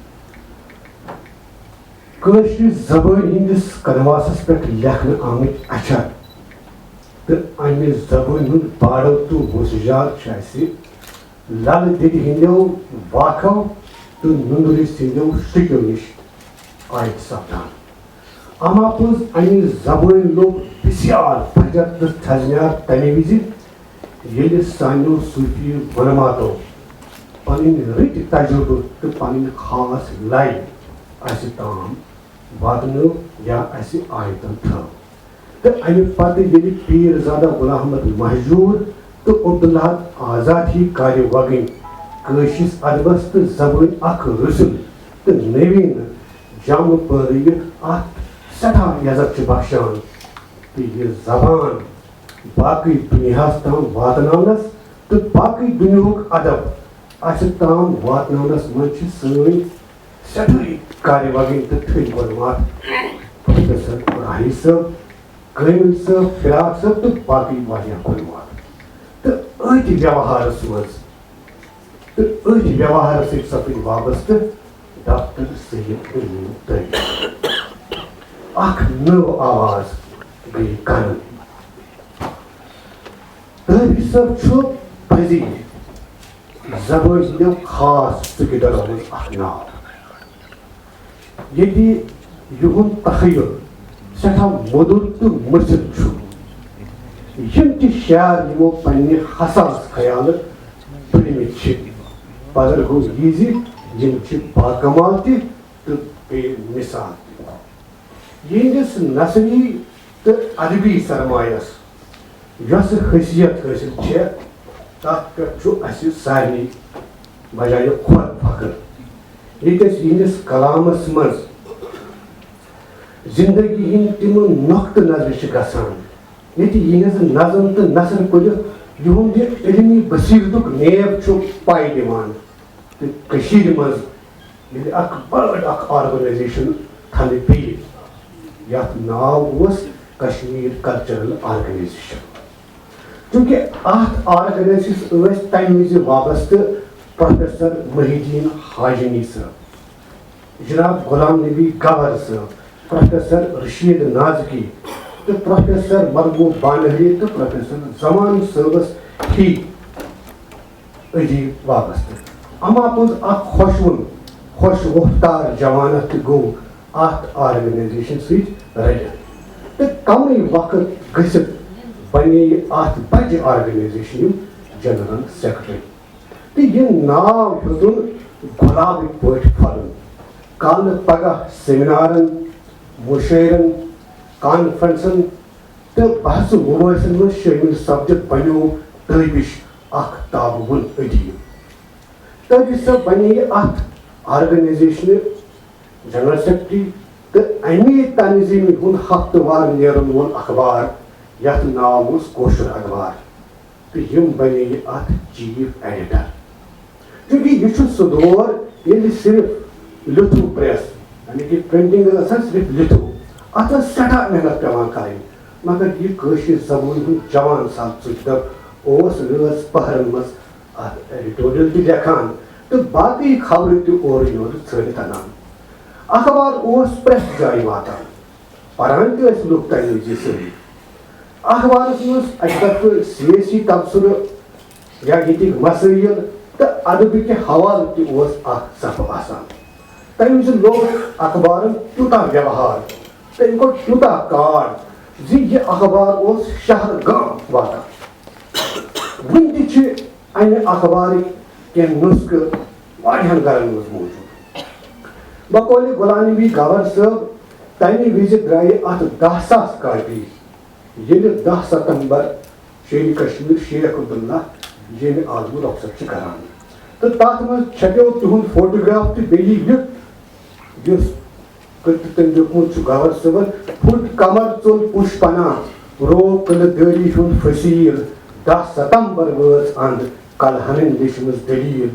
کٲشرِ زبٲنۍ ہٕنٛدِس کنواسس پٮ۪ٹھ لیکھنہٕ آمٕتۍ اچھر تہٕ امہِ زبٲنۍ ہُنٛد باڑو تہٕ وُژھ جار چھُ اسہِ للہٕ دٮ۪دِ ہٕنٛدیو واکھو تہٕ نُنرِ سٕنٛدیو شُکیو نِش عٲید سپدان۔ اما پوٚز، امہِ زبٲنۍ لوٚب بسیار بجر تہٕ تھزنیار تمہِ وِزِ، ییٚلہِ سانیو صوٗفی علماتو پنٕنۍ رٕتۍ تجربہٕ تہٕ پنٕنۍ خاص لے اسہِ تام واتنٲو یا اسہِ آیتن تھٲو۔ تہٕ امہِ پتہٕ ییٚلہِ پیٖر زادہ غلام احمد مہجور تہٕ عبداللہ آزاد ہی کارِ وگٕنۍ کٲشرِس ادبس تہٕ زبٲنۍ اکھ رُسِل تہٕ نویٖن جامہٕ پٲرٲوِتھ اتھ سٮ۪ٹھاہ عزت چھِ بخشان۔ تہٕ یہِ زبان باقٕے دُنیاہَس تام واتناونَس تہٕ باقٕے دُنیاہُک ادب اَسہِ تام واتناونَس منٛز چھِ سٲنۍ سٮ۪ٹھٕے کارِ وَگٕنۍ تہٕ تھٔدۍ گۄڈٕ وَتھ پروفیسر راہی صٲب۔ کٲمِل صٲب، فراق صٲب تہٕ باقٕے واریاہ کُلۍ مال۔ تہٕ أتھۍ ویوہارس منٛز تہٕ أتھۍ ویوہارس سۭتۍ سپٕدۍ وابستہٕ ڈاکٹر سید امین تٲبی۔ اکھ نٔو آواز گٔیہِ کنن۔ تٲبی صٲب چھُ پزی زبٲنۍ ہٕنٛدیو خاص ژُکہِ دۄدو منٛز اکھ ناو، ییٚتہِ یِہُنٛد تخیل سٮ۪ٹھاہ مٔدُر تہٕ مٔژھِل چھُ۔ یِم تہِ شعر یِمو پننہِ حساس خیالہٕ بٔرمٕتۍ چھِ، پدر گوٚو یہِ زِ یِم چھِ باکمال تہِ تہٕ بے مثال تہِ۔ یِہنٛدِس نثری تہٕ ادبی سرمایس یۄس حیثیت حٲصِل چھےٚ، تتھ پٮ۪ٹھ چھُ اسہِ سارنٕے بجایہِ کھۄر فخر۔ ییٚتہِ أسۍ یِہنٛدِس کلامس منٛز زندگی ہٕنٛدۍ تِم نۄقطہٕ نظرِ چھِ گژھان، ییٚتہِ یِہنٛز نظم تہٕ نثر پٔرِتھ یِہُنٛد یہِ علمی بصیرتُک نیب چھُ پاے دِوان۔ تہٕ کٔشیٖرِ منٛز ییٚلہِ اکھ بٔڑ اکھ organization تھنہٕ پیٚیہِ، یتھ ناو اوس کشمیر کلچرل آرگنائزیشن۔ چونکہ اتھ organization ٲسۍ تمہِ وِزِ وابستہٕ پروفیسر محی الدین حاجنی صٲب، جناب غلام نبی گوہر صٲب، پروفیسر رشید نازکی تہٕ پروفیسر مرغوب بانہری تہٕ پروفیسر زمان صٲبس ہی ادیب وابستہٕ۔ اما پوٚز اکھ خۄشوُن، خۄش وۄپھتار جوانہ تہِ گوٚو اتھ organization سۭتۍ رٔلِتھ۔ تہٕ کمٕے وقت گٔژھِتھ بنے یہِ اتھ بجہِ organization یُک general secretary۔ تہٕ یہِ ناو ہیوٚتُن گۄلابٕکۍ پٲٹھۍ پھۄلُن۔ کالہٕ پگاہ سیمینارن، مُشٲعرن، کانفرنسن تہٕ بحث و مباحثن منٛز شٲمِل سپدِتھ بنیوو تٲبِش اکھ تابوُن ادیب۔ تٲبِش صٲب بنے اتھ organization جنرل سیکرٹری تہٕ امی تنظیمہِ ہُنٛد ہفتہٕ وار نیرن وول اخبار، یتھ ناو اوس کٲشُر اخبار، تہٕ یِم بنے اتھ چیف ایڈیٹر۔ چونکہ یہِ چھُ سُہ دور ییٚلہِ صرف لِتھو پریس، یعنی کہ پرنٹنگ ٲس آسان صرف لِتھو، اتھ ٲس سٮ۪ٹھاہ محنت پٮ۪وان کرٕنۍ، مگر یہِ کٲشِر زبٲنۍ ہُنٛد جوان سال ژُکہِ دۄہ اوس رٲژ پہرن منٛز اتھ ایڈیٹوریل تہِ لیکھان تہٕ باقٕے خبرٕ تہِ اورٕ یورٕ ژھٲنٛڈِتھ انان۔ اخبار اوس پرٛٮ۪تھ جایہِ واتان، پران تہِ ٲسۍ لُکھ تمہِ وِزِ سٲری۔ اخبارس منٛز اکہِ طرفہٕ سیٲسی تبصرٕ یا ییٚتِکۍ مسٲیل تہٕ ادبہٕ کہِ حوالہٕ تہِ اوس اکھ صفہٕ آسان۔ تمہِ وِزِ لوگ اخبارن تیوٗتاہ ویوہار، تٔمۍ کوٚر تیوٗتاہ کاڑ زِ یہِ اخبار اوس شہر گام واتان۔ وُنہِ تہِ چھِ امہِ اخبارٕکۍ کینٛہہ نسخہٕ واریاہن گرن منٛز موجود۔ بقولِ غلام نبی گوہر صٲب، تمہِ وِزِ درٛایہِ اتھ دَہ ساس کاپی، ییٚلہِ دَہ ستمبر شیرِ کشمیر شیخ عبداللہ ییٚمہِ عالمہٕ رۄخصت چھِ کران۔ تہٕ تتھ منٛز چھپیو تِہُنٛد فوٹوگراف تہٕ بیٚیہِ یہِ یُس کٔرِتھ تٔمۍ لیوٗکھمُت چھُ گوہر صٲبن، پھُٹ قمر ژوٚل پُش پناہ، روو قلعہٕ دٲری ہُنٛد فصیٖل، دَہ ستمبر وٲژ اند کلہنٕنۍ لیچھمٕژ دٔلیٖل،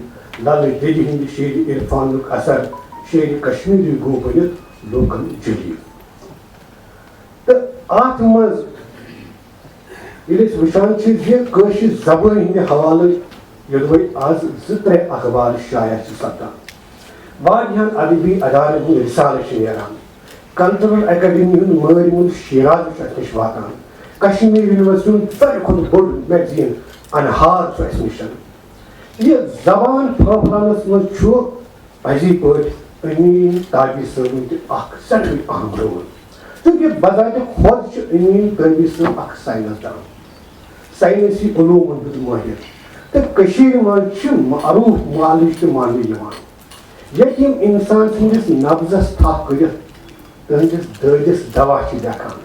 للہٕ دٮ۪دِ ہٕنٛدِ شیرِ عرفانُک اثر، شیرِ کشمیری گوٚو بٔنِتھ لوٗکن جلیٖل۔ تہٕ اتھ منٛز ییٚلہِ أسۍ وٕچھان چھِ زِ کٲشِر زبٲنۍ ہٕنٛدِ حوالہٕ یوٚدوَے از زٕ ترٛےٚ اخبار شایع چھِ سپدان، واریاہن ادبی ادارن ہٕنٛدۍ رسالہٕ چھِ نیران، کلچرل اکیڈمی ہُنٛد مٲرۍ مُنٛد شیراز چھُ اَسہِ نِش واتان، کشمیر یونیورسٹی ہُنٛد ساروی کھۄتہٕ بوٚڑ میگزیٖن انہار چھُ اَسہِ نِش۔ یہِ زبان پھٲپھراونس منٛز چھُ پزی پٲٹھۍ امین تابی صٲبُن تہِ اکھ سٮ۪ٹھاہ اہم رول۔ چونکہ بذات خود چھُ امین تابی صٲب اکھ ساینس دان، ساینسی علومن ہُنٛد مٲہِر، تہٕ کٔشیٖرِ منٛز چھِ معروف معالج تہِ ماننہٕ یِوان، ییٚتہِ یِم انسان سٕنٛدِس نبضس تھپھ کٔرِتھ تٕہنٛدِس دٲدِس دوا چھِ لیکھان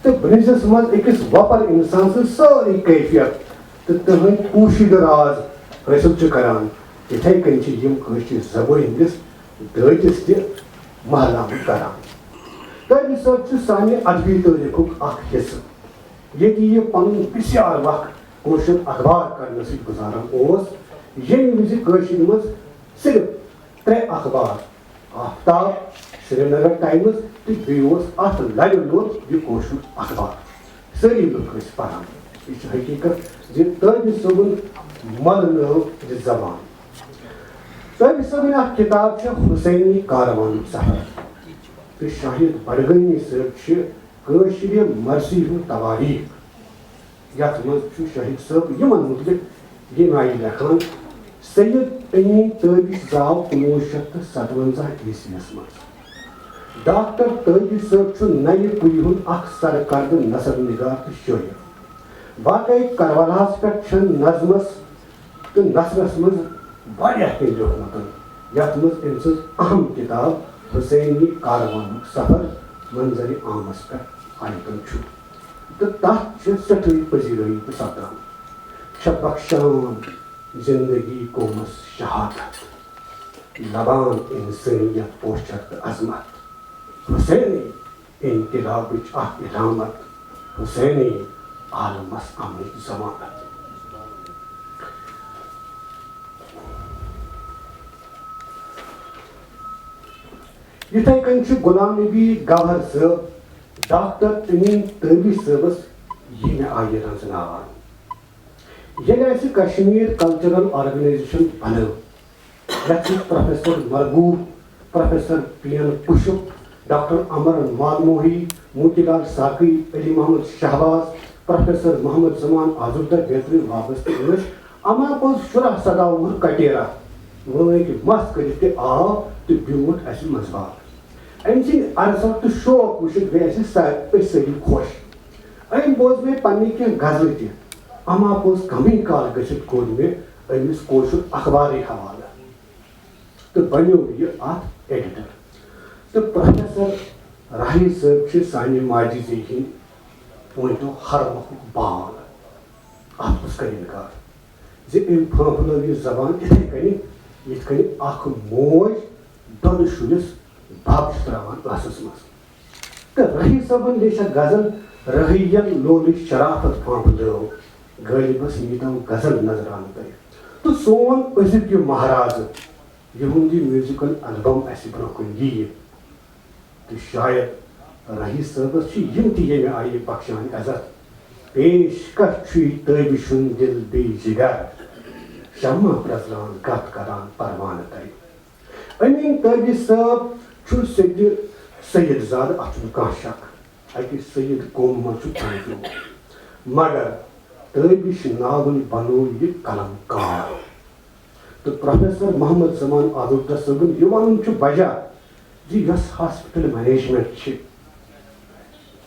تہٕ برٛنزِس منٛز أکِس وۄپر انسان سٕنٛز سٲرٕے کیفیت تہٕ تٕہنٛدۍ پوشیدٕ راز حٲصِل چھِ کران۔ تِتھے کٔنۍ چھِ یِم کٲشرِ زبٲنۍ ہٕنٛدِس دٲدِس تہِ مہلامہٕ کران۔ تابی صٲب چھُ سانہِ ادبی تٲریخُک اکھ حصہٕ۔ ییٚتہِ یہِ پنُن بسیار وق کٲشُر اخبار کرنہٕ سۭتۍ گُزاران اوس، ییٚمہِ وِزِ کٲشِرِ منٛز صرف ترٛےٚ اخبار، آفتاب، سرینگر ٹائمز تہٕ بیٚیہِ اوس اتھ لرِ لوٚت یہِ کٲشُر اخبار۔ سٲری لُکھ ٲسۍ پران۔ یہِ چھِ حقیٖقت زِ تٲجہِ صٲبُن مۄلہٕ نٲو یہِ زبان۔ تٲجہِ صٲبٕنۍ اکھ کِتاب چھےٚ حسینی کاروانُک سفر۔ تہٕ شاہد بڈگٲمی صٲب چھِ کٲشرِ مرثی ہُنٛد تواریخ، یتھ منٛز چھُ شاہد صٲب یِمن مُتعلق ییٚمہِ آیہِ لیکھان، سید امین تٲبِش زاو کُنوُہ شیٚتھ تہٕ ستوَنزاہ عیسویس منٛز۔ ڈاکٹر تٲبِش صٲب چھُ نوِ پُیہِ ہُنٛد اکھ سرکردٕ نثر نگار تہٕ شٲعر۔ واقعی کربلاہس پٮ۪ٹھ چھَن نظمس تہٕ نثرس منٛز واریاہ کینٛہہ لیوٗکھمُت، یتھ منٛز أمۍ سٕنٛز اہم کتاب حسینی کاروانُک سفر منظرِ عامس پٮ۪ٹھ آمتُن چھُ، تہٕ تتھ چھِ سٮ۪ٹھٕے پذیرٲیی تہِ سپدان۔ چھےٚ بخشان زندگی قومس شہادت، لبان انسٲنیت پوچھر تہٕ عظمت۔ حسینی انقلابٕچ اکھ علامت، حسینی عالمس امنٕچ ضمانت۔ یِتھے کٔنۍ چھُ غلام نبی گوہر صٲب ڈاکٹر امین تٲبی صٲبس ییٚمہِ آیہِ رنزناوان۔ ییٚلہِ اَسہِ کشمیر کلچرل آرگنائزیشن بنٲو، یتھ منٛز professor Marghoob, professor P N Pushp, doctor Amar Malmohi, Moti Lal Saqi, Ali Muhammad Shahbaz, professor Muhammad Zaman Azurda بیترِ وابستہٕ ٲسۍ، اما پوٚز شُراہ سداہ وُہُر کٹیرا وٲنٛگۍ مس کٔرِتھ تہِ آو تہٕ بیوٗٹھ اَسہِ منٛزباگ۔ أمۍ سٕنٛدۍ عرضہٕ تہٕ شوق وٕچھِتھ گٔے اَسہِ سا-، أسۍ سٲری خۄش۔ أمۍ بوز مےٚ پننہِ کینٛہہ غزلہٕ تہِ۔ اما پوٚز کمٕے کال گٔژھِتھ کوٚر مےٚ أمِس کٲشُر اخبارٕے حوالہٕ تہٕ بنیو یہِ اتھ ایڈیٹر۔ تہٕ پروفیسر راہی صٲب چھِ سانہِ ماجہِ زیٚوِ ہٕنٛدۍ پٲٹھۍ ہر مۄکھُک باغ۔ اتھ کُس کرِ انکار زِ أمۍ پھٲنٛپھلٲو یہِ زبان یِتھے کٔنۍ، یِتھ کٔنۍ اکھ موج دۄدٕ شُرِس بب چھِ تراوان ٲسس منٛز۔ تہٕ رٲہی صٲبن لیچھا غزل، رٲہی ین لولٕچ شرافت پھانٛپھ لٲو، غٲلبس ییٖتو غزل نظرانہٕ تۄہہِ۔ تہٕ سون أزیُک یہِ مہرازٕ، یِہُنٛد یہِ میوٗزیکل البم اَسہِ برٛونٛہہ کُن یِیہِ۔ تہٕ شاید رٲہی صٲبس چھِ یِم تہِ ییٚمہِ آیہِ بخشان عزت۔ پیش کش چھُے تٲبہِ شُن دِل بیٚیہِ جگر، شمع پرٛزران گتھ کران پروانہٕ تۄہہِ۔ امین تٲجی صٲب چھُ سیٚدِ سید زادٕ، اتھ چھُنہٕ کانٛہہ شک۔ اکہِ سید قومہٕ منٛز چھُ پھٔلۍ پیومُت۔ مگر تٲجی چھِ ناوٕنۍ بنوو یہِ قلم کار۔ تہٕ پروفیسر محمد زمان آزردہ صٲبُن یہِ ونُن چھُ بجا زِ یۄس ہاسپٹل مینجمنٹ چھِ،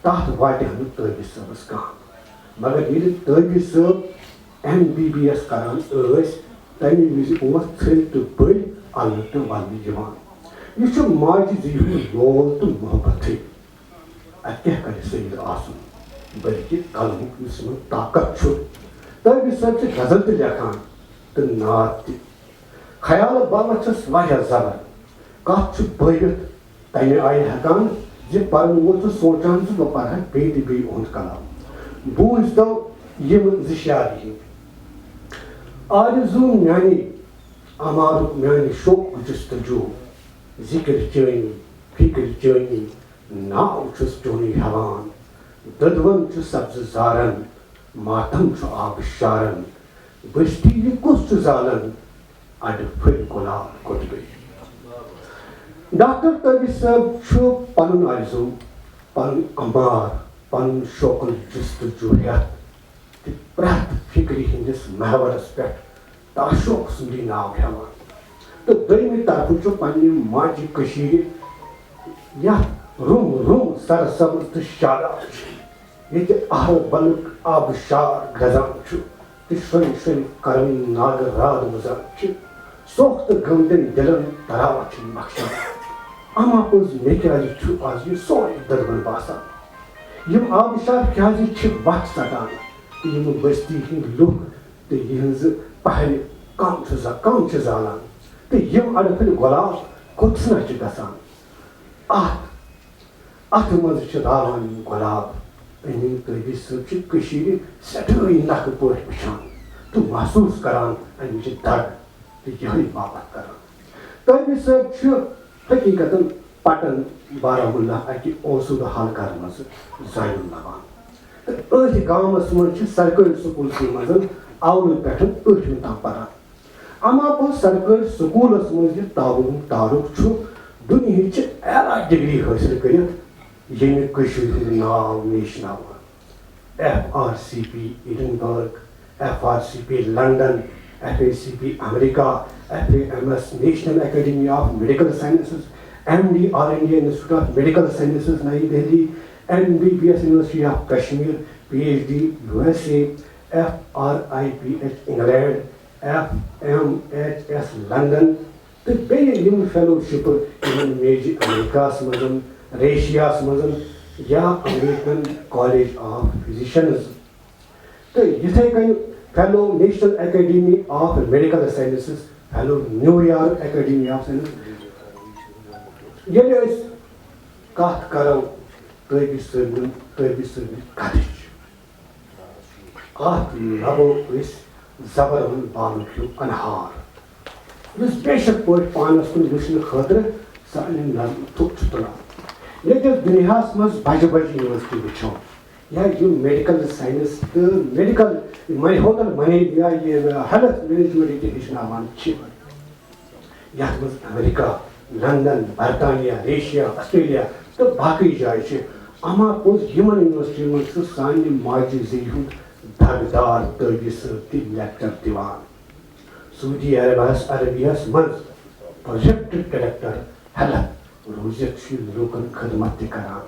تَتھ واتہِ ہا نہٕ تٲبی صٲبَس کانٛہہ۔ مگر ییٚلہِ تٲبی صٲب ایم بی بی ایس کران ٲسۍ، تَمہِ وِزِ اوس ژھٔرۍ تہٕ بٔلۍ اَلہٕ تہٕ وَلہٕ یِوان۔ یہِ چھُ ماجہِ زِیہِ ہُنٛد لول تہٕ محبتٕے۔ اَتہِ کیٛاہ کَرِ سید آسُن، بلکہِ قلمُک یُس یِمَن طاقت چھُ۔ تٲبی صٲب چھِ غزل تہِ لیکھان تہٕ نعت تہِ۔ خیال باوت چھَس واریاہ زبر۔ کتھ چھُ بٲوِتھ تمہِ آیہِ ہٮ۪کان زِ پرن وول چھُ سونچان زِ بہٕ پرٕ ہا بیٚیہِ تہِ بیٚیہِ اُہُنٛد کلام۔ بوٗزۍتو یِم زٕ شعر یِہِنٛدۍ۔ آرزوٗ میٛانہِ، امارُک میٛانہِ شوق جستجوٗ، ذِکر چٲنی، فِکر چٲنی، ناو چھُس چونُے ہٮ۪وان۔ دٔدوَن چھُ سبزٕ زارن، ماتم چھُ آبہٕ شارن۔ بستی یہِ کُس چھُ زالن، اڈٕ پھٔلۍ گۄلاب کوٚت گٔے؟ ڈاکٹر تٲجی صٲب چھُ پنُن آرزو، پنُن امار، پنُن شوقُن جستجو ہٮ۪تھ تہٕ پرٛٮ۪تھ فِکرِ ہٕنٛدِس محورس پٮ۪ٹھ تعشق سُنٛدٕے ناو ہٮ۪وان۔ تہٕ دوٚیمہِ طرفہٕ چھُ پننہِ ماجہِ کٔشیٖرِ یتھ روٚم روٚم سرسبز تہٕ شاداب چھُ، ییٚتہِ اہربلُک آبہٕ شار گرزان چھُ تہٕ شرٛنۍ شرٛنۍ کرٕنۍ ناگہٕ راد وُزان چھِ، سوٚکھ تہٕ غمگیٖن دِلن تراوان چھِ بخشان۔ اما پوٚز مےٚ کیٛازِ چھُ از یہِ سورُے دٔدوَن باسان؟ یِم آبہٕ شار کیٛازِ چھِ وَتھ ژَٹان؟ تہٕ یِم بستی ہٕنٛدۍ لُکھ تہٕ یِہٕنٛزٕ پہرِ کم چھِ ز-، کم چھِ زالان؟ تہٕ یِم اَڈٕ پھٔلۍ گۄلاب کوٚت چھِنہ چھِ گژھان؟ اَتھ، اَتھ منٛز چھِ راوان یِم گۄلاب۔ أمیٖن تٲجی صٲب چھِ کٔشیٖرِ سٮ۪ٹھٲے نکھٕ پٲٹھۍ وٕچھان تہٕ محسوٗس کران اَمِچ دگ تہٕ یِہوٚے باپتھ کران۔ تٲجی صٲب چھِ حقیٖقتاً پٹن بارہمولہ اَکہِ اوسوٗدٕ حلقہٕ منٛز زایُن لبان۔ تہٕ أتھۍ گامَس منٛز چھِ سرکٲرۍ سکوٗلسٕے منٛز اولہٕ پٮ۪ٹھ ٲٹھمہِ تام پران۔ اما پوٚز سرکٲرۍ سکوٗلَس منٛز یہِ تعاونُک تعارُف چھُ دُنیہٕچہِ اعلیٰ ڈگری حٲصِل کٔرِتھ، ییٚمہِ کٔشیٖرِ ہُنٛد ناو نیشناوان۔ F R C P Edinburgh, F R C P London, F A C P America, F A M S national academy of medical sciences, M D all India institute of medical sciences Nai Delhi, M B B S university of Kashmir, P H D U S A, F R I P H England, F M H S London, تہٕ بیٚیہِ یِم فیلوشپہٕ یِمن میجہِ امریکہس منٛز، ریشیاہس منٛز یا American college of physicians, تہٕ یِتھے کٔنۍ fellow national academy of medical sciences, fellow new York academy of science. ییٚلہِ أسۍ کتھ کرو تٲبی صٲبنہِ، تٲبی صٲبنہِ کتھٕچ، اتھ لبو أسۍ زبر ہُنٛد بالُک ہیوٗ انہار، یُس بے شک پٲٹھۍ پانس کُن وٕچھنہٕ خٲطرٕ سانہِ نظرِ تھوٚد چھُ تُلان۔ ییٚتہِ أسۍ دُنیاہس منٛز بجہِ بجہِ یونیورسٹی وٕچھو، یا یِم میڈیکل ساینس تہٕ میڈیکل، ہوٹل مینیج یا یہِ ہیلتھ مینجمنٹ ییٚتہِ ہیٚچھناوان چھِ، یتھ منٛز امریکہ، لندن، برطانیہ، ریشیا، آسٹریلیا تہٕ باقٕے جایہِ چھِ۔ اما پوٚز یِمن یونیورسٹین منٛز چھُ سانہِ ماجہِ زیٚوِ ہُنٛد دگدار تٲبی صٲب تہِ لیکچر دِوان۔ سعودی عربس، عربیس منٛز پروجیکٹ ڈائریکٹر ہیلتھ روٗزِتھ چھُ لوٗکن خدمت تہِ کران۔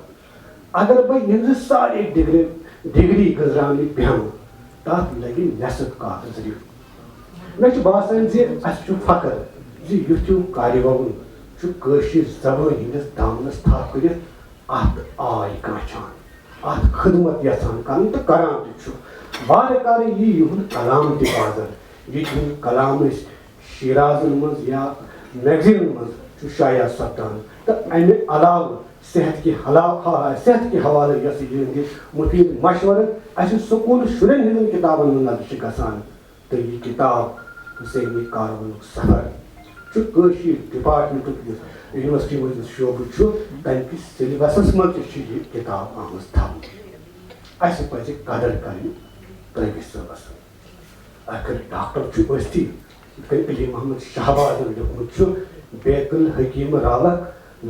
اگر بہٕ یِہنٛزٕ سارے ڈگری، ڈگری گٔنزراونہِ بیٚہمہٕ، تتھ لگہِ نٮ۪صٕف کاغذ رِو۔ مےٚ چھُ باسان زِ اسہِ چھُ فخر زِ یُتھ ہیوٗ کارِ ووُن چھُ کٲشِر زبٲنۍ ہٕنٛدِس دامنس تھپھ کٔرِتھ اتھ آے کانچھان، اتھ خدمت یژھان کرُن تہٕ کران تہِ چھُ۔ وارٕ کارٕ یی یِہُنٛد کلام تہِ بازر، یہِ تِہُنٛد کلام أسۍ شیرازن منٛز یا میگزینن منٛز چھُ شایع سپدان تہٕ امہِ علاوٕ صحت کہِ حلا-، صحت کہِ حوالہٕ یۄس یِہنٛدِ مفید مشورٕ اسہِ سکوٗل شُرٮ۪ن ہٕنٛدٮ۪ن کِتابن منٛز نظرِ چھِ گژھان۔ تہٕ یہِ کِتاب حسینی کاروانُک سفر چھُ کٲشِر ڈپارٹمنٹُک یُس یونیورسٹی منٛز یُس شعبہٕ چھُ، تَمہِ کِس سلیبسس منٛز تہِ چھِ یہِ کِتاب آمٕژ تھاونہٕ۔ اَسہِ پَزِ قدر کَرٕنۍ تٲبی صٲبَس۔ ٲخٕر ڈاکٹر چھُ ٲسۍتھٕے، یِتھ کٔنۍ علی محمد شہبازن لیوٗکھمُت چھُ، بیت الحکیم راوکھ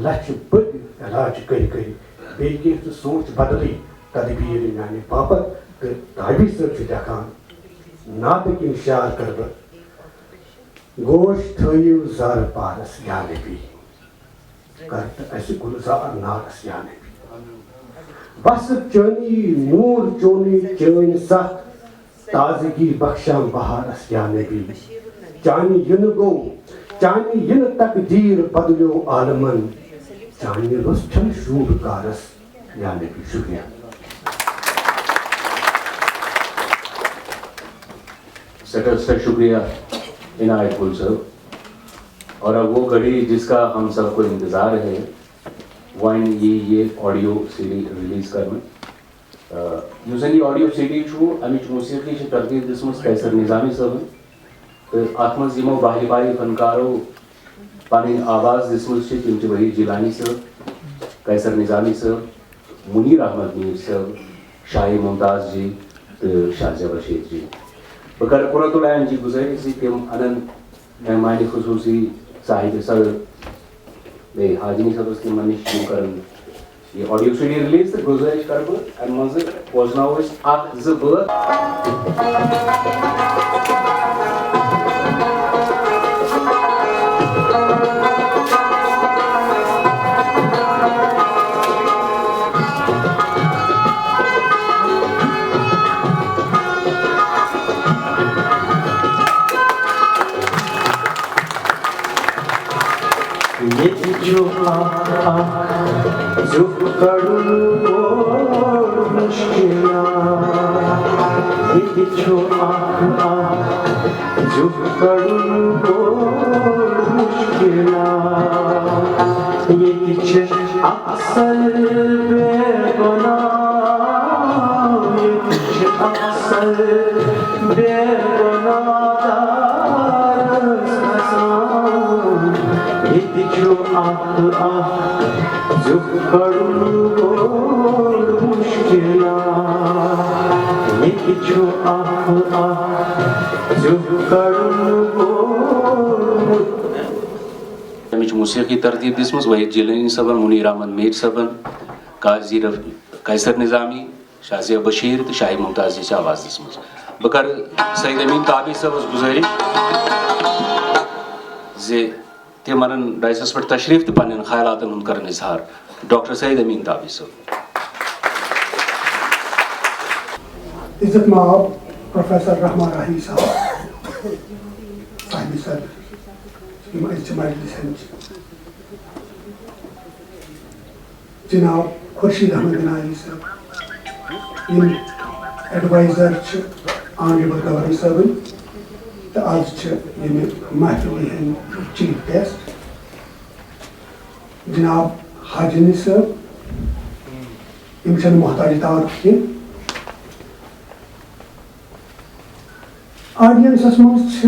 لچھِ بٔدۍ علاج کٔرۍ کٔرۍ، بیٚیہِ کینٛہہ ژٕ سونٛچ بدلٕے تدبیٖر میانہِ باپتھ۔ تہٕ تابی صٲب چھُ لیکھان، نعتٕکۍ یِم شعر کر بہٕ، گوش تھٲیِو زر پارس یا نبی، کر تہٕ اسہِ گُلزار نارس یا نبی۔ وصف چٲنی نور چونی چٲنۍ سخ، تازگی بخشان بہارس یا نبی۔ چانہِ یِنہٕ گوٚو، چانہِ یِنہٕ تقدیٖر بدلیو عالمن، چانہِ روٚس چھَنہٕ شوٗب کارس یا نبی۔ شُکریہ۔ سٹر سر شکریہ عنایت گل صٲب۔ اور اب وہ گھڑی جس کا ہم سب کو انتظار ہے، وۄنۍ یی یہِ آڈیو سی ڈی ریلیز کرنہٕ۔ تہٕ یُس زن یہِ آڈیو سی ڈی چھُ، امِچ موسیقی چھِ ترتیب دِژمٕژ قیصر نظامی صٲبن۔ تہٕ اتھ منٛز یِمو بہرِ باری فنکارو پنٕنۍ آواز دِژمٕژ چھِ، تِم چھِ وحید جیلانی صٲب، قیصر نظامی صٲب، منیر احمد میر صٲب، شاہ ممتاز جی تہٕ شاہ زیب رشید جی۔ بہٕ کرٕ قرۃ العین جی گُزٲرِش زِ تِم انن مہمان خصوصی صاحب صدر بیٚیہِ حاجنی صٲبس تِمن نِش، تِم کرن یہِ آڈیو سی ڈی ریلیز، تہٕ گُزٲرِش کرٕ بہٕ امہِ منٛزٕ بوزناوو أسۍ اکھ زٕ بٲتھ۔ ییٚتہِ چھُ اکھ اکھ زیُٹھ کڑُن بوٚڑ مُشکِلات۔ ییٚتہِ چھُ اکھ اکھ زیُٹھ کڑُن بوٚڑ مُشکِلات۔ ییٚتہِ چھِ اکثر بے گۄناہ، ییٚتہِ چھِ اکثر بے گۄناہ دارس کھسان۔ ییٚتہِ چھُ اکھ اکھ زیُٹھ کڑُن بوٚڑ مُشکِلات۔ چھُ اکھ اکھ زیُٹھ کڑُن کوٚرمُت۔ امِچ موسیقی ترتیب دِژمٕژ وحید جیلانی صٲبن، منیر احمد میر صٲبن، قاضی رف-، قیصر نظامی، شازیہ بشیر تہٕ شاہی ممتاز جی چھِ آواز دِژمٕژ۔ بہٕ کرٕ سعید امین تابعی صٲبس گُزٲرِش زِ تِم انن ڈائسس پٮ۪ٹھ تشریف تہٕ پننٮ۪ن خیالاتن ہُنٛد کرن اظہار۔ ڈاکٹر سعید امین تابعی صٲب۔ عزت مآب پروفیسر رحمان راہی صاحب، صاحب صدر، یِم أزچہِ مجلسہِ ہٕنٛدۍ چھِ۔ جناب خورشید احمد گنایی صٲب، یِم ایڈوائزر چھِ آنریبل گورنر صٲبٕنۍ، تہٕ آز چھِ ییٚمہِ محفلہِ ہٕنٛدۍ چیف گیسٹ۔ جناب حاجنی صٲب، یِم چھِنہٕ محتاج تعارف کینٛہہ۔ آڈینسس منٛز چھِ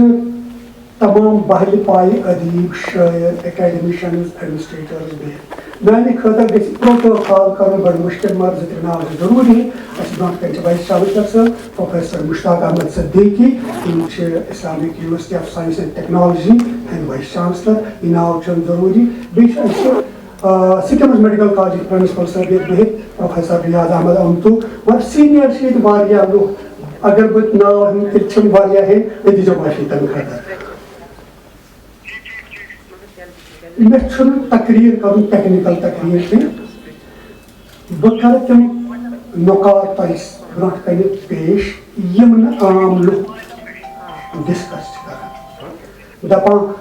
تمام بہلہِ پایہِ ادیب، شٲعر، اکیڈمشنز، ایڈمنسٹریٹرز بِہِتھ۔ میانہِ خٲطرٕ گژھِ پروٹوکال کرُن بڑٕ مُشکل، مگر زٕ ترٛےٚ ناو چھِ ضروٗری۔ اَسہِ برونٛٹھ کنہِ چھِ وائس چانسلر صٲب، پروفیسر مشتاق احمد صدیقی، یِم چھِ Islamic university of science and technology ہٕنٛدۍ وائس چانسلر، یہِ ناو چھُنہٕ ضروٗری۔ بیٚیہِ چھِ اَسہِ، آ، سکمز میڈیکل کالجٕکۍ پرنسپل صٲب ییٚتہِ بِہِتھ، پروفیسر ریاض احمد امتو، مگر سینئر چھِ ییٚتہِ واریاہ لُکھ۔ اگر بہٕ ناو ہٮ۪مہٕ، تیٚلہِ چھِم واریاہ ہیٚنۍ، مےٚ دیٖزیو معٲفی تَمہِ خٲطرٕ۔ مےٚ چھُنہٕ تقریر کرُن، ٹیکنیکل تقریر کینٛہہ۔ بہٕ کرٕ تِم نکات تۄہہِ برونٛٹھ کنہِ پیش، یِم نہٕ عام لُکھ ڈسکس چھِ کران۔ دپان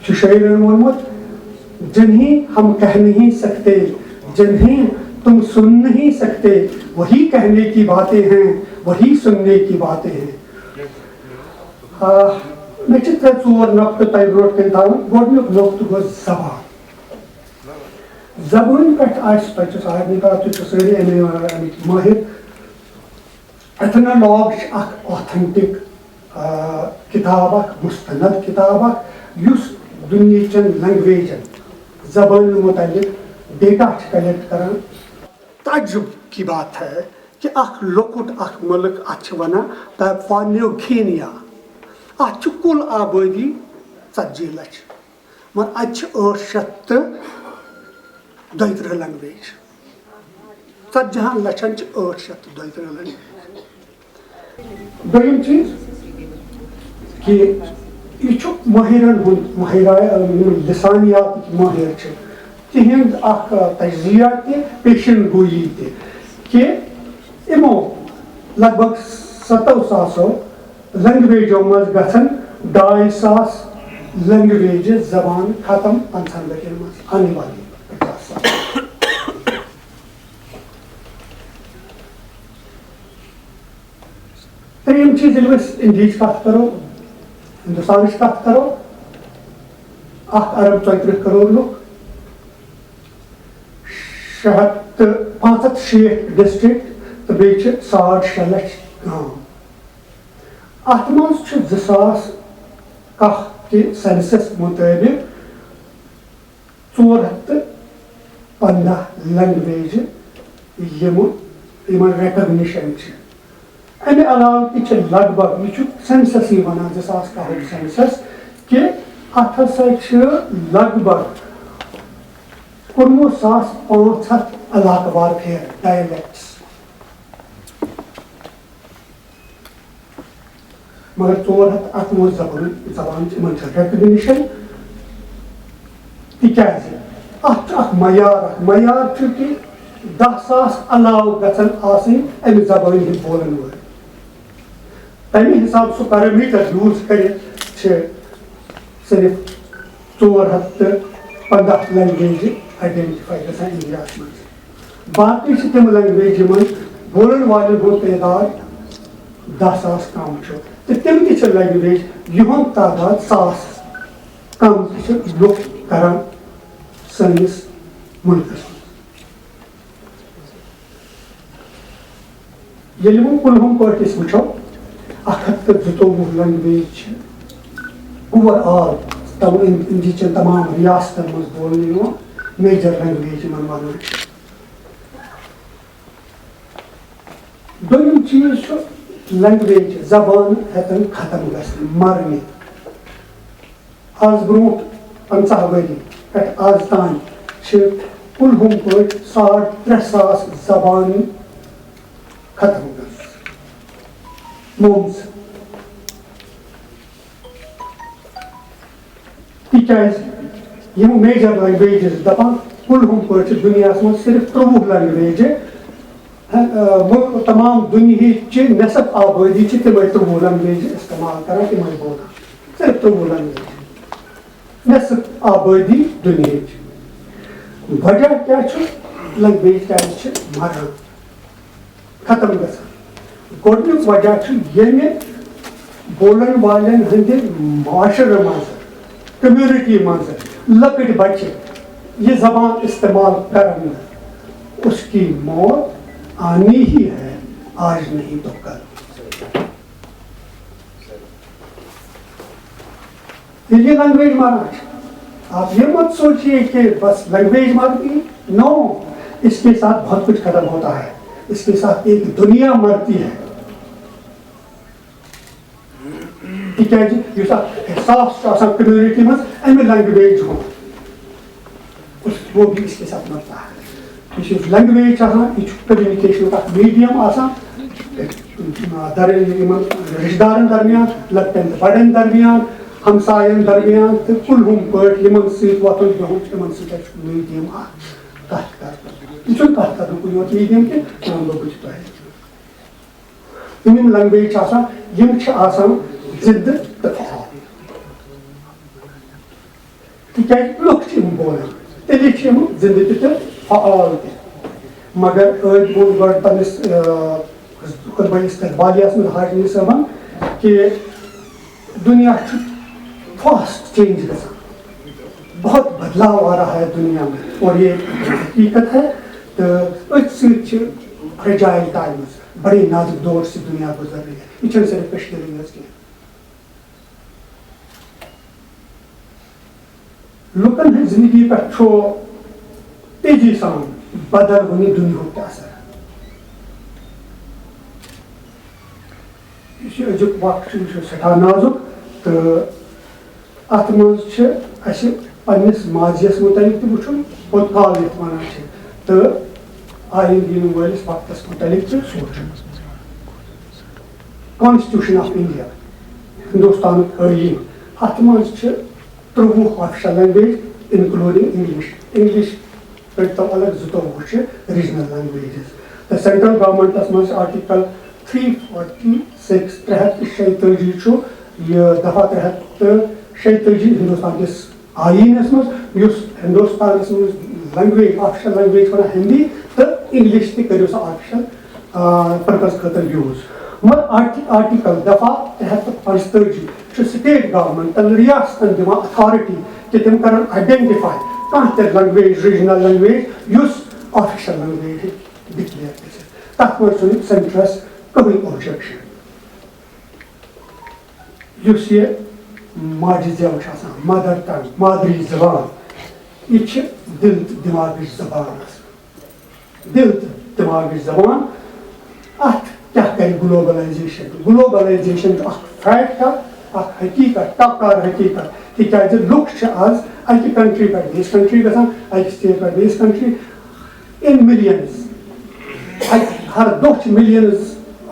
چھُ شٲعرن ووٚنمُت، "جنہیں ہم کہہ نہیں سکتے، جنہیں تم سن نہیں سکتے، وہی کہنے کی باتیں ہیں، وہی سننے کی باتیں ہیں۔" آ، مےٚ چھِ ترٛےٚ ژور نۄقطہٕ تۄہہِ برونٛٹھ کنہِ تھاوٕنۍ۔ گۄڈٕنیُک نۄقطہٕ گوٚو زبان۔ زبٲنۍ پٮ۪ٹھ آسہِ تۄہہِ چھُ صاحب نِگار، تُہۍ چھِو سٲری اَمہِ، اَمِکۍ مٲہِر۔ ایتھنولاگ چھِ اکھ authentic، آ، کِتاب اکھ، مُستند کِتاب اکھ، یُس دُنیہٕچٮ۪ن لینگویجن، زبٲنۍ مُتعلق ڈیٹا چھِ کلیکٹ کران۔ تعجب کی بات ہے کہ اکھ لۄکُٹ اکھ مُلک، اتھ چھِ ونان پیپوا نیو گینیا، اتھ چھِ کُل آبٲدی ژتجی لچھ، مگر اتہِ چھِ ٲٹھ شیٚتھ تہٕ دۄیہِ ترٕٛہ لنگویج۔ ژتجی ہن لچھن چھِ ٲٹھ شیٚتھ تہٕ دۄیہِ ترٕٛہ لنگویج۔ دوٚیِم چیٖز کہِ یہِ چھُ مٲہِرَن ہُنٛد، مٲہِرا-، یِم لسانیاتٕکۍ مٲہِر چھِ، تِہِنٛد اَکھ تجزیہ تہِ، پیشن گویی تہِ، کہِ یِمو لگ بگ ستو ساسو لنگویجو منٛز گژھن ڈاے ساس لنگویجہِ زبان ختم پنٛژاہن ؤرین منٛز، آنے والی پچاس سال۔ ترٛیٚیِم چیٖز، ییٚلہِ أسۍ اِنڈیہٕچ کَتھ کَرو، ہِندُستانٕچ کَتھ کَرو، اَکھ ارب ژۄیہِ ترٕٛہ کَرور لُکھ، شےٚ ہَتھ تہٕ پانٛژھ ہَتھ شیٹھ ڈسٹرکٹ تہٕ بیٚیہِ چھِ ساڑ شےٚ لَچھ گام۔ اَتھ منٛز چھُ زٕ ساس کاہ کہِ سینسس مُطٲبِق ژور ہَتھ تہٕ پنٛداہ لنگویجہِ یِمہٕ، یِمن ریکگنیشن چھِ۔ اَمہِ علاوٕ تہِ چھِ لگ بگ، یہِ چھُ سینسسٕے وَنان، زٕ ساس کاہُک سینسس، کہِ اَتھ ہسا چھِ لگ بگ کُنوُہ ساس پانٛژھ ہَتھ علاقہٕ وار پھیرٕ، ڈایلیکٹس۔ مگر ژور ہَتھ اَٹھووُہ زبان، زبان چھِ، یِمن چھِ ریکگنیشن۔ تِکیازِ اَتھ چھُ اکھ معیار، اکھ معیار چھُ کہِ دَہ ساس علاوٕ گژھن آسٕنۍ اَمہِ زبٲنۍ ہٕنٛدۍ بولن وٲلۍ۔ تَمہِ حساب سُہ پیرامیٹر یوٗز کٔرِتھ چھِ صرف ژور ہَتھ تہٕ پنٛداہ لنگویجہِ آئیڈینٹیفائی گژھان انڈیاہَس منٛز۔ باقٕے چھِ تِم لنگویج یِمن بولن والٮ۪ن ہُنٛد تعداد دَہ ساس کم چھُ، تہٕ تِم تہِ چھِ لنگویج یِہُنٛد تعداد ساس کم تہِ چھِ لُکھ کران سٲنِس مُلکس منٛز۔ ییٚلہِ وۄنۍ کُلہُم پٲٹھۍ أسۍ وٕچھو، اکھ ہَتھ تہٕ زٕتووُہ لنگویج چھِ اوور آل، تم-، اِن-، اِنڈیہٕچٮ۪ن تمام ریاستن منٛز بولنہٕ یِوان، میجر لنگویج یِمن ونان چھِ۔ دوٚیِم چیٖز چھُ، لینگویج، زبان ہیٚتن ختم گژھنہِ، مرنہِ۔ آز برونٛٹھ پنٛژاہ ؤری پٮ۪ٹھ آز تام چھِ کُلہُم پٲٹھۍ ساڑ ترٛےٚ ساس زبانہٕ ختم گٔمٕژ، مومژٕ۔ تِکیٛازِ یِم میجر لینگویجز دَپان، کُلہُم پٲٹھۍ چھِ دُنیاہَس منٛز صرف ترٛۆوُہ لینگویجہِ، ہ، ہ، مُلک، تمام دُنیہٕچہِ نٮ۪صٕف آبٲدی چھِ تِمَے ترٛۆوُہ لینگویجہِ استعمال کران، تِمَے بولان۔ صرف ترٛۆوُہ لینگویجہِ۔ نٮ۪صٕف آبٲدی دُنیہٕچ۔ وجہ کیٛاہ چھُ؟ لینگویج کیٛازِ چھِ مران؟ ختم گژھان۔ گۄڈٕنیُک وجہ چھُ ییٚمہِ بولن والٮ۪ن ہٕنٛدِ معاشرٕ منٛز، کمیونٹی منٛز لۄکٕٹۍ بچہِ یہِ زبان استعمال کرن نہٕ، اس کی موت آنی ہی ہے، آج نہیں تو کل۔ ییٚلہِ یہِ لینگویج مران چھِ، آپ یہ مت سوچیے کہ بس لینگویج مر گئی، نو، اس کے ساتھ بہت کچھ ختم ہوتا ہے، اس کے ساتھ ایک دنیا مرتی ہے۔ تِکیٛازِ یُس اکھ احساس چھُ آسان کمیونٹی منٛز، اَمہِ لینگویج ہُنٛد، اس، وہ بھی اس کے ساتھ مرتا ہے۔ یُس یہِ لینگویج چھِ آسان، یہِ چھُ کمیونِکیشنُک اکھ میٖڈیم آسان، در-، یِمن رِشتہٕ دارن درمیان، لۄکٹٮ۪ن تہٕ بڑٮ۪ن درمیان، ہمساین درمیان تہٕ کُلہُم پٲٹھۍ یِمن سۭتۍ وۄتھُن بِہُن چھُ، یِمن سۭتۍ چھُ میٖڈیم اکھ کتھ کرنُک۔ یہِ چھُنہٕ کتھ کرنُک کُنہِ یوت میٖڈیم کینٛہہ، وۄنۍ وَنہٕ بہٕ بہٕ چھُس تۄہہِ۔ یِم یِم لینگویج چھِ آسان، یِم چھِ آسان زِندٕ تہٕ فعال۔ تِکیٛازِ لُکھ چھِ یِم بولان، تیٚلہِ چھِ یِم زِندٕ تہِ تہٕ فعال تہِ۔ مگر أدۍ ووٚن گۄڈٕ پننِس، آ، خطبہ استقبالیہس منٛز حاجی صٲبن کہ دنیا چھُ فاسٹ چینج گژھان، بہت بدلاؤ آ رہا ہے دنیا میں، اور یہ حقیقت ہے۔ تو أتھۍ سۭتۍ چھِ فرجائل ٹائمز، بڑے نازک دور سے دنیا گزر رہی ہے۔ یہ چھنہٕ صرف کشمیر یٲژ کینٛہہ۔ لوٗکن ہٕنٛز زِندگی پٮ۪ٹھ چھُ تیزی سان بدل وُنہِ دُنیاہُک تہِ اثر۔ یُس یہِ أزیُک وقت چھُ، یہِ چھُ سٮ۪ٹھاہ نازُک، تہٕ اَتھ منٛز چھِ اَسہِ پننِس ماضیَس مُتعلِق تہِ وُچھُن، پوٚت کال یَتھ وَنان چھِ، تہٕ آیندٕ یِنہٕ وٲلِس وقتَس مُتعلِق تہِ سونٛچُن۔ Constitution of India، ہندوستانُک ٲییٖن، اَتھ منٛز چھِ ترٛۆوُہ official language، including English۔ English کٔڑۍ تو الگ، زٕتووُہ چھِ regional languages۔ تہٕ central governmentس منٛز چھِ Article three forty six، ترٛےٚ ہَتھ تہٕ شیٚیہِ تٲجی چھُ یہِ دفعہ ترٛےٚ ہَتھ تہٕ شیٚیہِ تٲجی ہندوستان کِس آئینس منٛز، یُس ہندوستانس منٛز language، official language چھِ وَنان ہندی تہٕ English تہِ کٔرِو سا official، آ، purpose خٲطرٕ use۔ مگر آرٹی-، article دفعہ ترٛےٚ ہَتھ تہٕ پانٛژتٲجی چھُ state governmentن، ریاستن دِوان authority کہ تِم کرن identify کانٛہہ تہِ language، regional language، یُس official language ہیٚکہِ declare گٔژھِتھ۔ تَتھ منٛز چھُنہٕ centreس کٕہٕنۍ objection۔ یُس یہِ ماجہِ زٮ۪و چھِ آسان، mother tongue، مادری زبان، یہِ چھِ دِل تہٕ دٮ۪ماغٕچ زبان آسان۔ دِل تہٕ دٮ۪ماغٕچ زبان۔ اَتھ کیٛاہ کَرِ globalization؟ Globalization چھُ اَکھ fact، اَکھ حقیٖقت، ٹَکار حقیٖقت۔ تِکیٛازِ لُکھ چھِ آز اَکہِ country پٮ۪ٹھ بیٚیِس country گژھان، اَکہِ state پٮ۪ٹھ بیٚیِس country، in millions۔ اَتہِ ہر دۄہ چھِ millions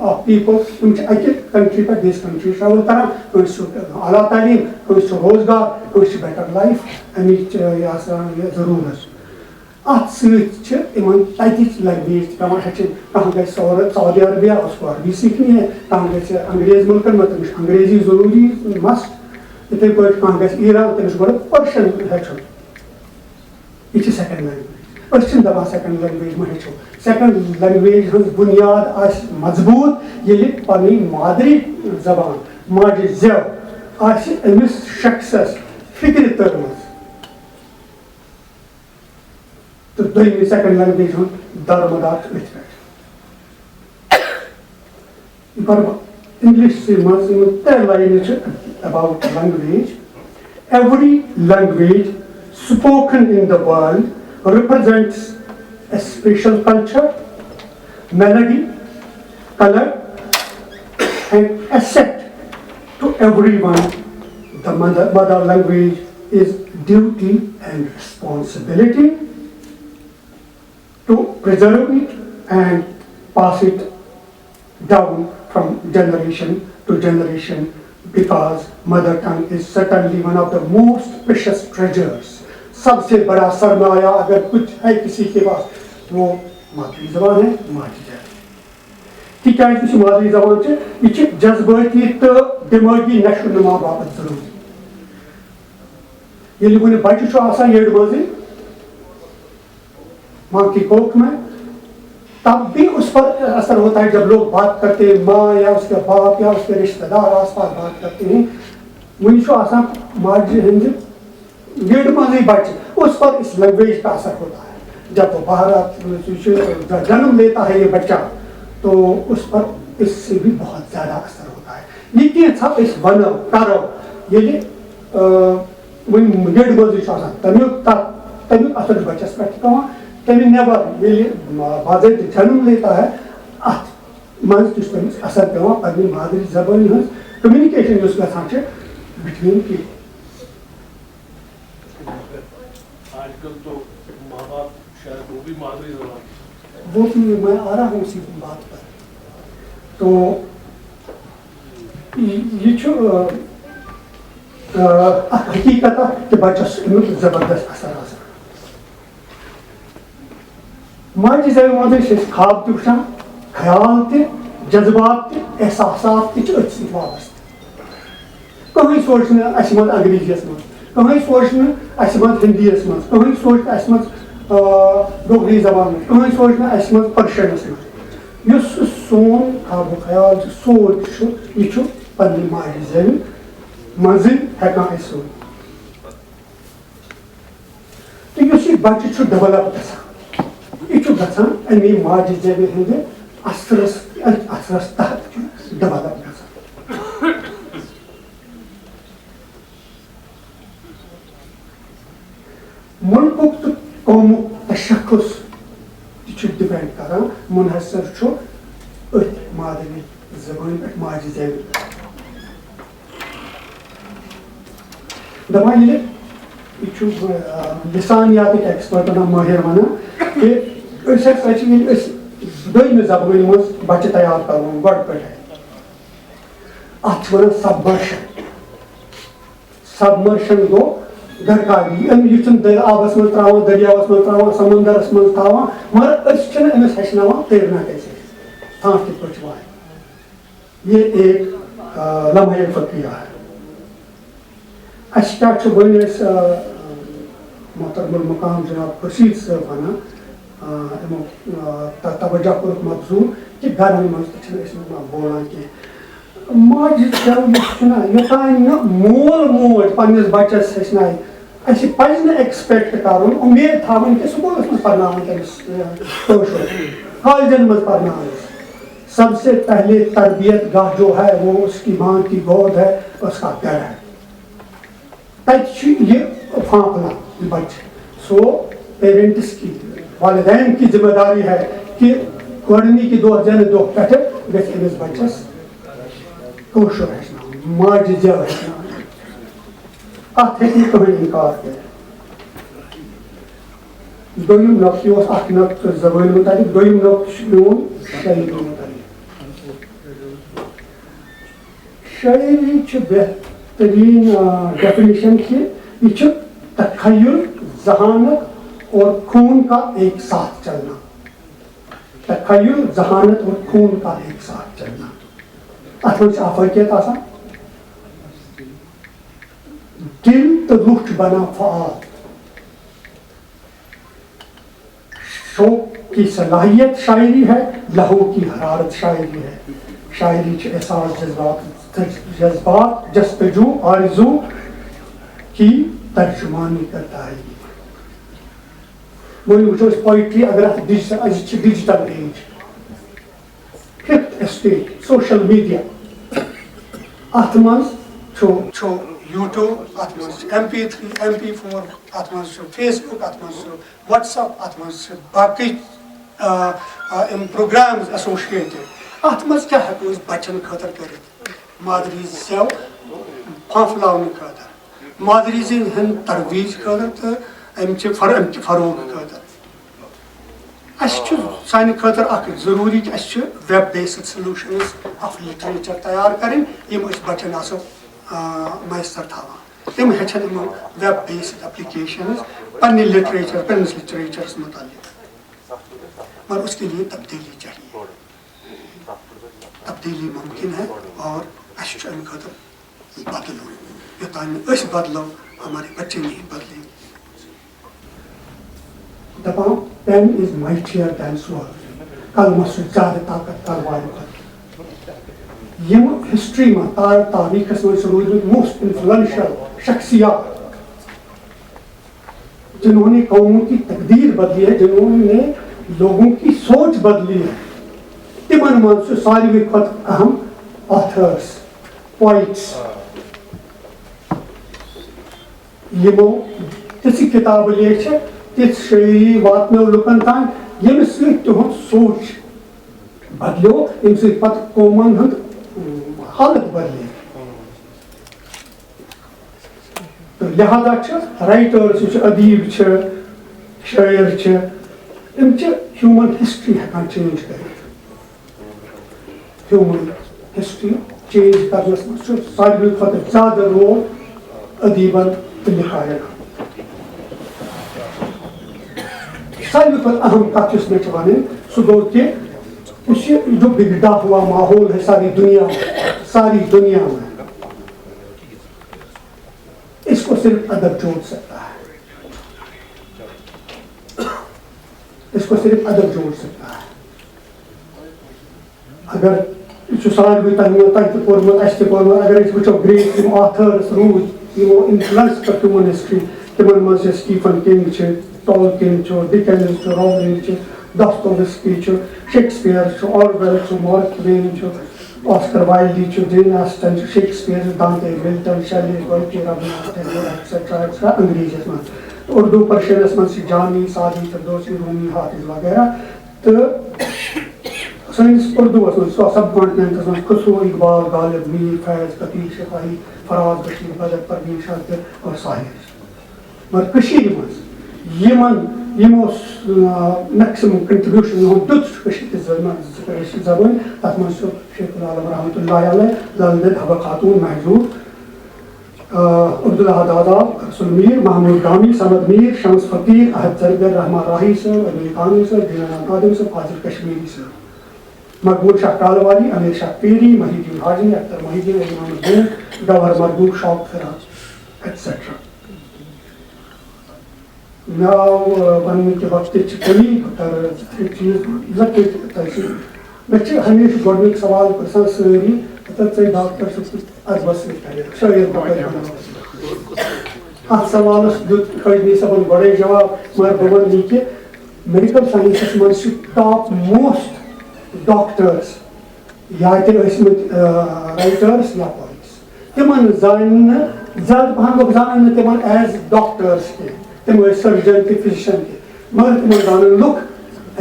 of people، یِم چھِ اَکہِ country پٮ۪ٹھ بیٚیِس country travel کران۔ کٲنٛسہِ چھُ اعلیٰ تعلیٖم، کٲنٛسہِ چھُ روزگار، کٲنٛسہِ چھِ better life، اَمِچ، یہِ ہسا، یہِ ضروٗرت۔ اَتھ سۭتۍ چھِ یِمن تَتِچ language تہِ پٮ۪وان ہیٚچھِنۍ۔ کانٛہہ گژھِ سعود-، سعودی عربیہ، اس کو عربی سیکھنی ہے، کانٛہہ گژھِ انگریز مُلکن منٛز، تٔمِس چھُ انگریزی ضروٗری، must۔ یِتھَے پٲٹھۍ کانٛہہ گژھِ ایران، تٔمِس چھُ گۄڈٕ Persian ہیٚچھُن۔ یہِ چھِ second language۔ أسۍ چھِنہٕ دَپان second language مہ ہیٚچھو۔ Second language ہٕنٛز بُنیاد آسہِ مضبوٗط، ییٚلہِ پنٕنۍ مادری زبان، ماجہِ زٮ۪و آسہِ أمِس شخصس فِکرِ تٔرمٕژ۔ تہٕ دوٚیمہِ second language ہُنٛد دارمدار چھُ أتھۍ پٮ۪ٹھ۔ یہِ پَرٕ بہٕ Englishسٕے منٛز، یِم ترٛےٚ لاینہٕ چھِ about language۔ Every language spoken in the world represents a special culture, melody, color, Asset to everyone, the mother, mother language is duty and responsibility to preserve it and pass it down from generation to generation, because mother tongue is certainly one of the most precious treasures. सबसे बड़ा सरमाया अगर कुछ है किसी के पास, वो मातृ जबान है, माँ की जबान। تِکیٛازِ یُس یہِ مادری زبان چھِ، یہِ چھِ جذبٲتی تہٕ دمٲغی نشو نما باپتھ ضروٗری۔ ییٚلہِ وُنہِ بچہِ چھُ آسان یٔڈ منٛزٕے، ماں کی کوکھ میں، تب بھی اس پر اثر ہوتا ہے۔ جب لوگ بات کرتے ہیں، ماں یا اس کے باپ یا اس کے رشتہ دار آس پاس بات کرتے ہیں، وُنہِ چھُ آسان ماجہِ ہٕنٛدِ یٔڈ منٛزٕے بچہِ، اس پر اس لینگویج کا اثر ہوتا ہے۔ جب وہ باہر آ-، جنم لیتا ہے یہ بچہ، تو اس پر اس سے بھی بہت زیادہ اثر ہوتا ہے۔ یہ کینٛژھا أسۍ ونو، کرو، ییٚلہِ، آ، وۄنۍ یٔڈ منٛزٕے چھُ آسان، تمیُک تتھ، تمیُک اثر چھُ بچس پٮ۪ٹھ تہِ پٮ۪وان۔ تمہِ نٮ۪بر ییٚلہِ باضٲبطہٕ جنم لیتا ہے، اتھ منٛز تہِ چھُ تٔمِس اثر پٮ۪وان پننہِ مادری زبٲنۍ ہٕنٛز کمیونیکیشن یۄس گژھان چھِ between people۔ آج کل تو ماں باپ شاید وہ بھی مادری زبان وہ بھی میں آ رہا ہوں اسی بات پر۔ تو یہ چھُ، آ، آ، اکھ حقیقت اکھ کہ بچس امیُک زبردست اثر آسان۔ ماجہِ زیوِ منٛزٕے چھِ أسۍ خواب تہِ وٕچھان، خیال تہِ، جذبات تہِ، احساسات تہِ چھِ أتھۍ سۭتۍ وابستہٕ۔ کٕہٕنۍ سونٛچہِ نہٕ اَسہِ منٛز انگریزیَس منٛز، کٕہٕنۍ سونٛچہِ نہٕ اَسہِ منٛز ہِندیَس منٛز، کٕہٕنۍ سونٛچہِ نہٕ اَسہِ منٛز، آ، ڈوگری زبان منٛز، کٕہٕنۍ سونٛچہِ نہٕ اَسہِ منٛز پٔرشَنَس منٛز۔ یُس سُہ سون خواب و خیال چھُ، سونٛچ چھُ، یہِ چھُ پنٛنہِ ماجہِ زیوِ منٛزٕے ہٮ۪کان أسۍ سونٛچِتھ۔ تہٕ یُس یہِ بچہِ چھُ ڈیولپ گژھان، یہِ چھُ گژھان اَمی ماجہِ زیوِ ہٕنٛدِ اثرس، اَتھ اثرس تحت چھُ ڈیولپ گژھان۔ مُلکُک تہٕ قومُک تشخص تہِ چھُ ڈِپینڈ کران، منحصر چھُ أتھۍ مادری زبٲنۍ پٮ۪ٹھ، ماجہِ زیوِ پٮ۪ٹھ۔ دَپان ییٚلہِ یہِ چھُ، آ، لسانیاتٕکۍ ایکسپرٹ، ماہر وَنان کہِ أسۍ ہسا چھِ، ییٚلہِ أسۍ دوٚیمہِ زبٲنۍ منٛز بچہِ تیار کرون گۄڈٕ پٮ۪ٹھَے، اَتھ چھِ وَنان سبمرشن۔ سبمرشن گوٚو گرکاری، أمۍ یہِ چھُنہٕ دٔ-، آبَس منٛز ترٛاوان، دٔریاوَس منٛز ترٛاوان، سمندرَس منٛز ترٛاوان، مگر أسۍ چھِنہٕ أمِس ہیٚچھناوان تیرنا کیسے، سرٛانٛٹھ کِتھ پٲٹھۍ چھِ وایان۔ یہ ایک، آ، لمحہ فقیہ ہے۔ اَسہِ کیٛاہ چھُ وۄنۍ أسۍ، آ، محترم المقام جناب خورشید صٲب وَنان، آ، یِمو، آ، ت-، توجہ کوٚرُکھ مبذول کہِ گرن منٛز تہِ چھِنہٕ أسۍ یِمن بولان کینٛہہ۔ ماجہِ زیو یُس چھُنہ، یوٚتام نہٕ مول موج پننِس بچس ہیٚچھنایہِ، اَسہِ پَزِ نہٕ ایکسپیکٹ کَرُن، اُمید تھاوٕنۍ کہِ سکوٗلَس منٛز پَرناوَن تٔمِس، آ، کٲشُر، کالجَن منٛز پَرناوَن۔ سب سے پہلے تربیت گاہ جو ہے، وہ اس کی ماں کی گود ہے، اس کا گھر ہے۔ تَتہِ چھُ یہِ فاقلہ، یہِ بَچہٕ۔ سو پیرنٹس کی، والدین کی ذمہ داری ہے کہ گۄڈٕنِکہِ دۄہ زینہٕ دۄہ پٮ۪ٹھٕ گژھِ أمِس بَچَس کٲشُر ہیٚچھناوُن، ماجہِ زیو ہیٚچھناوُن۔ اَتھ ہیٚکہِ نہٕ کٕہٕنۍ اِنکار کٔرِتھ۔ دوٚیِم نۄقطہٕ، یہِ اوس اَکھ نۄقطہٕ زبٲنۍ مُتعلِق، دوٚیِم نۄقطہٕ چھُ میون شٲعری مُتعلِق۔ شٲعری چھِ بہتریٖن، آ، ڈیفینیشن کہِ یہِ چھُ تخیل، ذہانت اور خون کا ایک ساتھ چلنا۔ تخیل، ذہانت اور خون کا ایک ساتھ چلنا۔ اَتھ منٛز چھِ آفٲقیت آسان۔ دِل تہٕ روح چھُ بنان فعال۔ شوق کی صلاحیت شاعری ہے، لہو کی حرارت شاعری ہے۔ شاعری چھِ احساس، جذبات، جذبات، جستجو، آرزو کی ترجمانی کرتا ہے۔ وۄنۍ وٕچھو أسۍ پوئٹری، اگر اَتھ ڈیجیٹل، أزِچ چھِ digital age, fifth stage, social media, اَتھ منٛز چھُ، چھُ یوٗٹیوب، اَتھ منٛز چھِ M P three, M P four, اَتھ منٛز چھُ فیس بُک، اَتھ منٛز چھُ وٹس ایپ، اَتھ منٛز چھِ باقٕے، آ، آ، یِم پروگرامز ایسوسیٹڈ۔ اَتھ منٛز کیٛاہ ہٮ۪کو أسۍ بَچَن خٲطرٕ کٔرِتھ؟ مادری زٮ۪و پھۄپھلاونہٕ خٲطرٕ، مادری زٮ۪و ہٕنٛد ترویج خٲطرٕ تہٕ اَمہِ چہِ فر-، اَمہِ چہِ فروغ خٲطرٕ۔ اَسہِ چھُ سانہِ خٲطرٕ اکھ ضروٗری کہِ اَسہِ چھِ web based solutions of literature تیار کَرٕنۍ، یِم أسۍ بَچَن آسو، آ، میسر تھاوان۔ تِم ہیٚچھَن یِمو web based applications پننہِ literature، پننِس لِٹریچرَس مُتعلِق۔ مگر اس کے لیے تبدیلی چاہیے۔ تبدیلی ممکن ہے اور اَسہِ چھُ اَمہِ خٲطرٕ بدلُن۔ یوٚتام نہٕ أسۍ بدلو، ہمارے بچے نہیں بدلیں۔ دپان، pen is mightier than sword۔ قلمس چھُ زیادٕ طاقت تلوارِ کھۄتہٕ۔ یِم ہسٹری منٛز، تار-، تاریخس منٛز چھِ روٗدمٕتۍ most influential شخصیات، جنہوں نے قوموں کی تقدیر بدلی ہے، جنہوں نے لوگوں کی سوچ بدلی ہے، تِمن منٛز چھُ ساروی کھۄتہٕ اہم authors، poets۔ یِمو تِژھٕ کِتابہٕ لیچھِ، تِژھ شٲعری واتنٲو لُکن تام، ییٚمہِ سۭتۍ تِہُنٛد سونٛچ بدلیو، ییٚمہِ سۭتۍ پتہٕ قومن ہُنٛد، اۭں، حالت بدلے۔ تہٕ لہذا چھِ writers، یہِ چھُ ادیٖب چھِ، شٲعر چھِ، یِم چھِ human history ہٮ۪کان change کٔرِتھ۔ Human history change کرنس منٛز چھُ ساروی کھۄتہٕ زیادٕ role ادیٖبن تہٕ لکھارٮ۪ن ہُنٛد۔ ساروی کھۄتہٕ اہم کتھ یۄس مےٚ چھِ ونٕنۍ، سُہ گوٚو کہِ یُس یہِ جو بگڑا ہوا ماحول ہے ساری دنیا میں، ساری دنیا میں، اس کو صرف ادب جوڑ سکتا ہے، اس کو صرف ادب جوڑ سکتا ہے۔ اگر یہِ چھُ ساروٕے تۄہہِ منٛز، تۄہہِ تہِ پوٚرمُت، اَسہِ تہِ پوٚرمُت، اگر أسۍ وٕچھو great یِم authors روٗدۍ، یِمو influence کٔر human history، تِمن منٛز چھِ Stephen King چھِ، Tolkien چھُ، Dickens چھُ، Rowling چھِ، Dostoevsky چھُ، Shakespeare چھُ، Orwell چھُ، Mark Twain چھُ، Oscar Wilde چھُ، Jane Austen چھُ، Shakespeare چھُ، Dante، Milton، Shelley، Gorky، Rabindranath Tagore، et cetera، et cetera، انگریزیس منٛز۔ اردو پرشینس منٛز چھِ جامی، سعدی، فردوسی، رومی، حافظ وغیرہ۔ تہٕ سٲنِس اردوس منٛز، سب continentس منٛز خسرو، اقبال، غالب، میر فیض، قطیف شفاہی، فراز بشیر، بدر، پروین شاکر اور ساحر۔ مگر کٔشیٖرِ منٛز یِمن، یِمو س-، آ، maximum contribution یِہُنٛد دیُت چھُ کٔشیٖرِ زبٲنۍ، کٔشیٖرِ زبٲنۍ، تَتھ منٛز چھُ شیخ العالم رحمتہ اللہ علیہ، لل دٮ۪د حبہ خاتوٗن، مہجوٗر، آ، عبداللہ دادا، رسول میر، محمود گامی، صمد میر، شمس فقیر، احد زرگر، رحمان راہی صٲب، علی خانوی صٲب، دینا ناتھ آدم صٲب، فاضل کشمیری صٲب، مقبول شاہ کالواری، امیر شاہ پیری، محی الدین حاجی، اختر محی الدین، علی محمد بوٹ، گوہر مرغوب، شوق فراز، et cetera۔ مےٚ آو، آ، وننہٕ کہِ وقتٕچ چھِ کمی، بہٕ کرٕ زٕ ترٛےٚ چیٖز لۄکٕٹۍ تۄہہِ سۭتۍ۔ مےٚ چھِ ہمیشہِ گۄڈٕنیُک سوال پرژھان سٲری، ہتا ژے ڈاکٹر چھُکھ ادبس سۭتۍ کران، شٲعر بناوان۔ اتھ سوالس دیُت فٲضلی صٲبن گۄڈے جواب، مگر بہٕ ونہٕ یہِ کہِ medical scienceس منٛز چھِ top most doctors یا تہِ ٲسۍ مٕتۍ، آ، writers یا poets۔ تِمن زانہِ نہٕ، زیادٕ پہم لُکھ زانن نہٕ تِمن as doctors کینٛہہ۔ تِم ٲسۍ surgeon تہِ، physician تہِ، مگر تِمن زانن لُکھ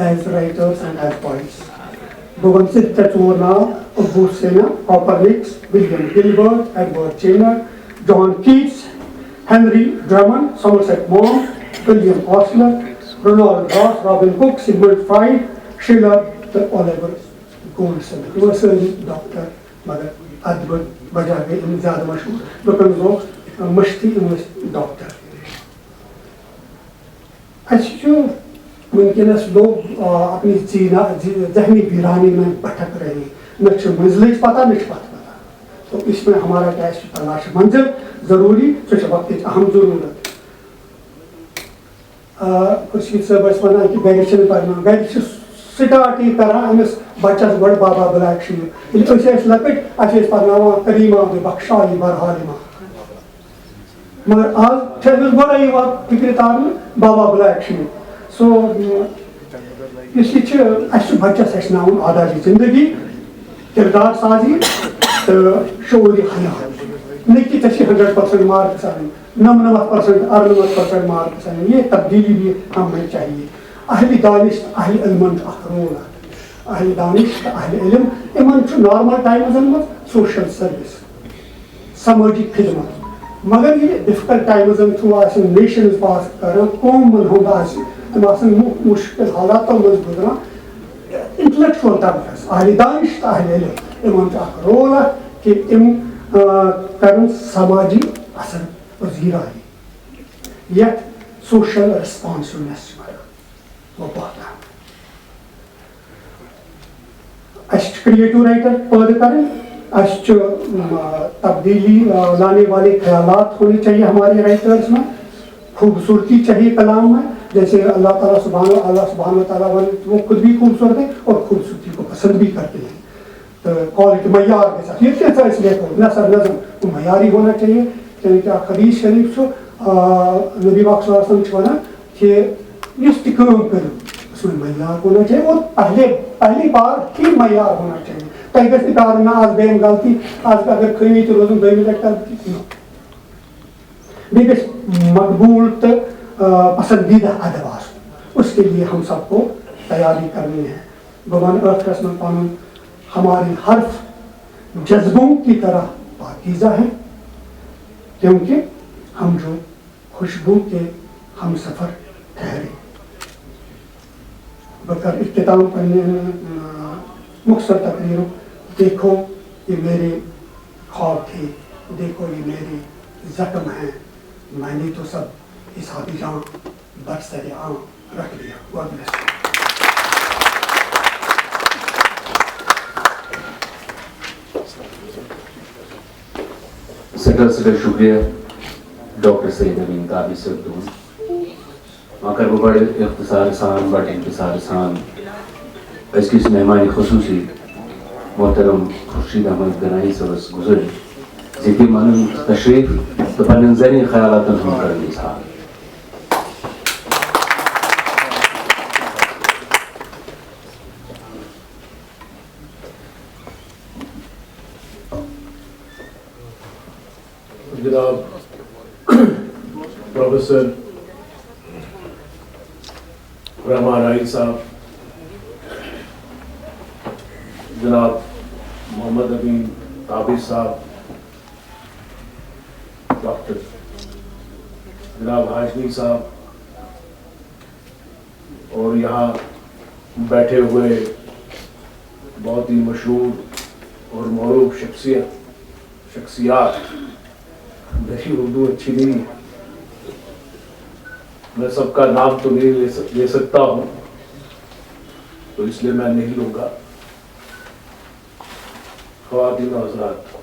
as writers and as poets۔ بہٕ وَنہٕ صرف ترٛےٚ ژور ناو: ابوسینا، Copernicus, William Gilbert, Edward Jenner, John Keats, Henry Drummond, Somerset Maugham, William Osler, Ronald Ross, Robin Cook, Sigmund Freud, Schiller تہٕ اولیور گولڈسمتھ۔ یِم ٲسۍ سٲری ڈاکٹر، مگر ادبہٕ وجہ گٔے یِم زیادٕ مشہوٗر۔ لُکن گوٚو مٔشتٕے یِم ٲسۍ ڈاکٹر۔ اَسہِ چھُ وٕنکیٚنَس لوگ، آ، اپنی زینا-، زی-، ذہنی ویرانی میں بھٹک رہے۔ نہ چھُ منزلٕچ پتہ، نہ چھُ پتھ پتہ۔ تو اس میں ہمارا کیا ہے، تلاش منزل ضروری، سُہ چھُ وقتٕچ اہم ضروٗرت۔ آ، خورشید صٲب ٲسۍ وَنان کہِ گَرِ چھِنہٕ پَرناوان، گَرِ چھِ سٹاٹٕے کَران أمِس بَچَس گۄڈٕ بابا بٕلیک شیٖپ۔ ییٚلہِ أسۍ ٲسۍ لۄکٕٹۍ، اَسہِ ٲسۍ پَرناوان کریٖما بخشالی برحالی ما۔ مگر آز چھِ أمِس گۄڈَے یِوان فِکرِ تارنہٕ بابا بٕلیک شیٖپ۔ سو، یُس یہِ چھِ، اَسہِ چھُ بَچَس ہیٚچھناوُن آدابِ زِندگی، کِردار سازی تہٕ شعوٗرِ حیات۔ نہ کہِ ژےٚ چھِ ہنڈرڈ پٔرسنٹ مارکٕس اَنٕنۍ۔ نَمنَمَتھ پٔرسنٹ، اَرنَمَتھ پٔرسنٹ مارکٕس اَنٕنۍ، یہ تبدیلی بھی ہمیں چاہیے۔ اہلِ دانش، اہلِ علمن چھُ اکھ رول اکھ۔ اہل دانش تہٕ اہل علم، یِمن چھُ نارمل ٹایمزن منٛز سوشل سروس، سمٲجی خدمت۔ مگر یہِ ڈفیکلٹ ٹایمزن تھرو آسہِ نیشنز پاس کران، قومن ہُنٛد آسہِ، تِم آسن مُ-، مُشکل حالاتو منٛز گُزران۔ انٹلیکچوئل طبقس، اہل دانش تہٕ اہل علم، یِمن چھُ اکھ رول اکھ کہِ یِم، آ، کرن سماجی اثر پذیرایی، یتھ سوشل ریسپانسونیس چھِ ونان۔ وہ بہت اہم۔ اَسہِ چھِ کریٹو رائٹر پٲدٕ کرٕنۍ، اَسہِ چھُ، آ، تبدیلی، آ، لانے والے خیالات ہونے چاہیے ہمارے رائٹرز میں، خوبصورتی چاہیے کلام میں، جیسے اللہ تعالیٰ سبحانہ، اللہ سبحانہ و تعالیٰ ون-، وہ خود بھی خوبصورت ہے اور خوبصورتی کو پسند بھی کرتے ہیں۔ تو کوالٹی معیار کے ساتھ یہ کیسا اس لیے کو نثر نظم وہ معیاری ہونا چاہیے، یعنی کہ حدیث شریف چھُ، آ، نبی پاک صلی اللہ علیہ وسلم چھُ ونان کہ یُس تہِ کٲم کٔرِو، اس میں معیار ہونا چاہیے اور پہلے، پہلی بار ہی معیار ہونا چاہیے۔ تۄہہِ گژھِ نہٕ پیارُن نہ آز بیٚیِم غلطی، آز اگر خٲمی تہِ روزُن دوٚیمہِ لٹہِ کرٕ بہٕ تہِ، نہ۔ بیٚیہِ گژھِ مقبوٗل تہٕ، آ، پسندیدہ ادب آسُن۔ اس کے لیے ہم سب کو تیاری کرنی ہے۔ بہٕ وَنہٕ ٲخرس منٛز پنُن، ہمارے حرف جذبوں کی طرح پاکیزہ ہیں، کیونکہ ہم جو خوشبو کے ہم سفر ٹھہرے۔ بہٕ کرٕ اختتام پننہِ، آ، مختصر تقریرُک، دیکھو یہ میرے خواب تھے، دیکھو یہ میرے زخم ہیں، میں نے تو سب حساب جاں بر سر عام رکھ دیا۔ God bless you۔ سٮ۪ٹھاہ سٮ۪ٹھاہ شُکریہ ڈاکٹر سید امیٖن قاضی صٲب تُہُنٛد۔ وۄنۍ کَرٕ بہٕ بَڑٕ اختصار سان، بَڑٕ اختصار سان أزکِس مہمان خصوٗصی محترم خورشید احمد گنایی صٲبَس گُزٲرِش زِ تِم اَنَن تشریٖف تہٕ پنٛنٮ۪ن زرعی خیالاتَن ہُنٛد کَرَن اظہار۔ جناب پروفیسر رحمان راہیل صاحب، جناب محمد امین تابش صاحب، ڈاکٹر جناب ہاشمی صاحب، اور یہاں بیٹھے ہوئے بہت ہی مشہور اور معروف شخصیت شخصیات، میری اردو اچھی نہیں ہے، میں سب کا نام تو نہیں لے سک- لے سکتا ہوں، تو اس لیے میں نہیں لوں گا۔ خواتین و حضرات،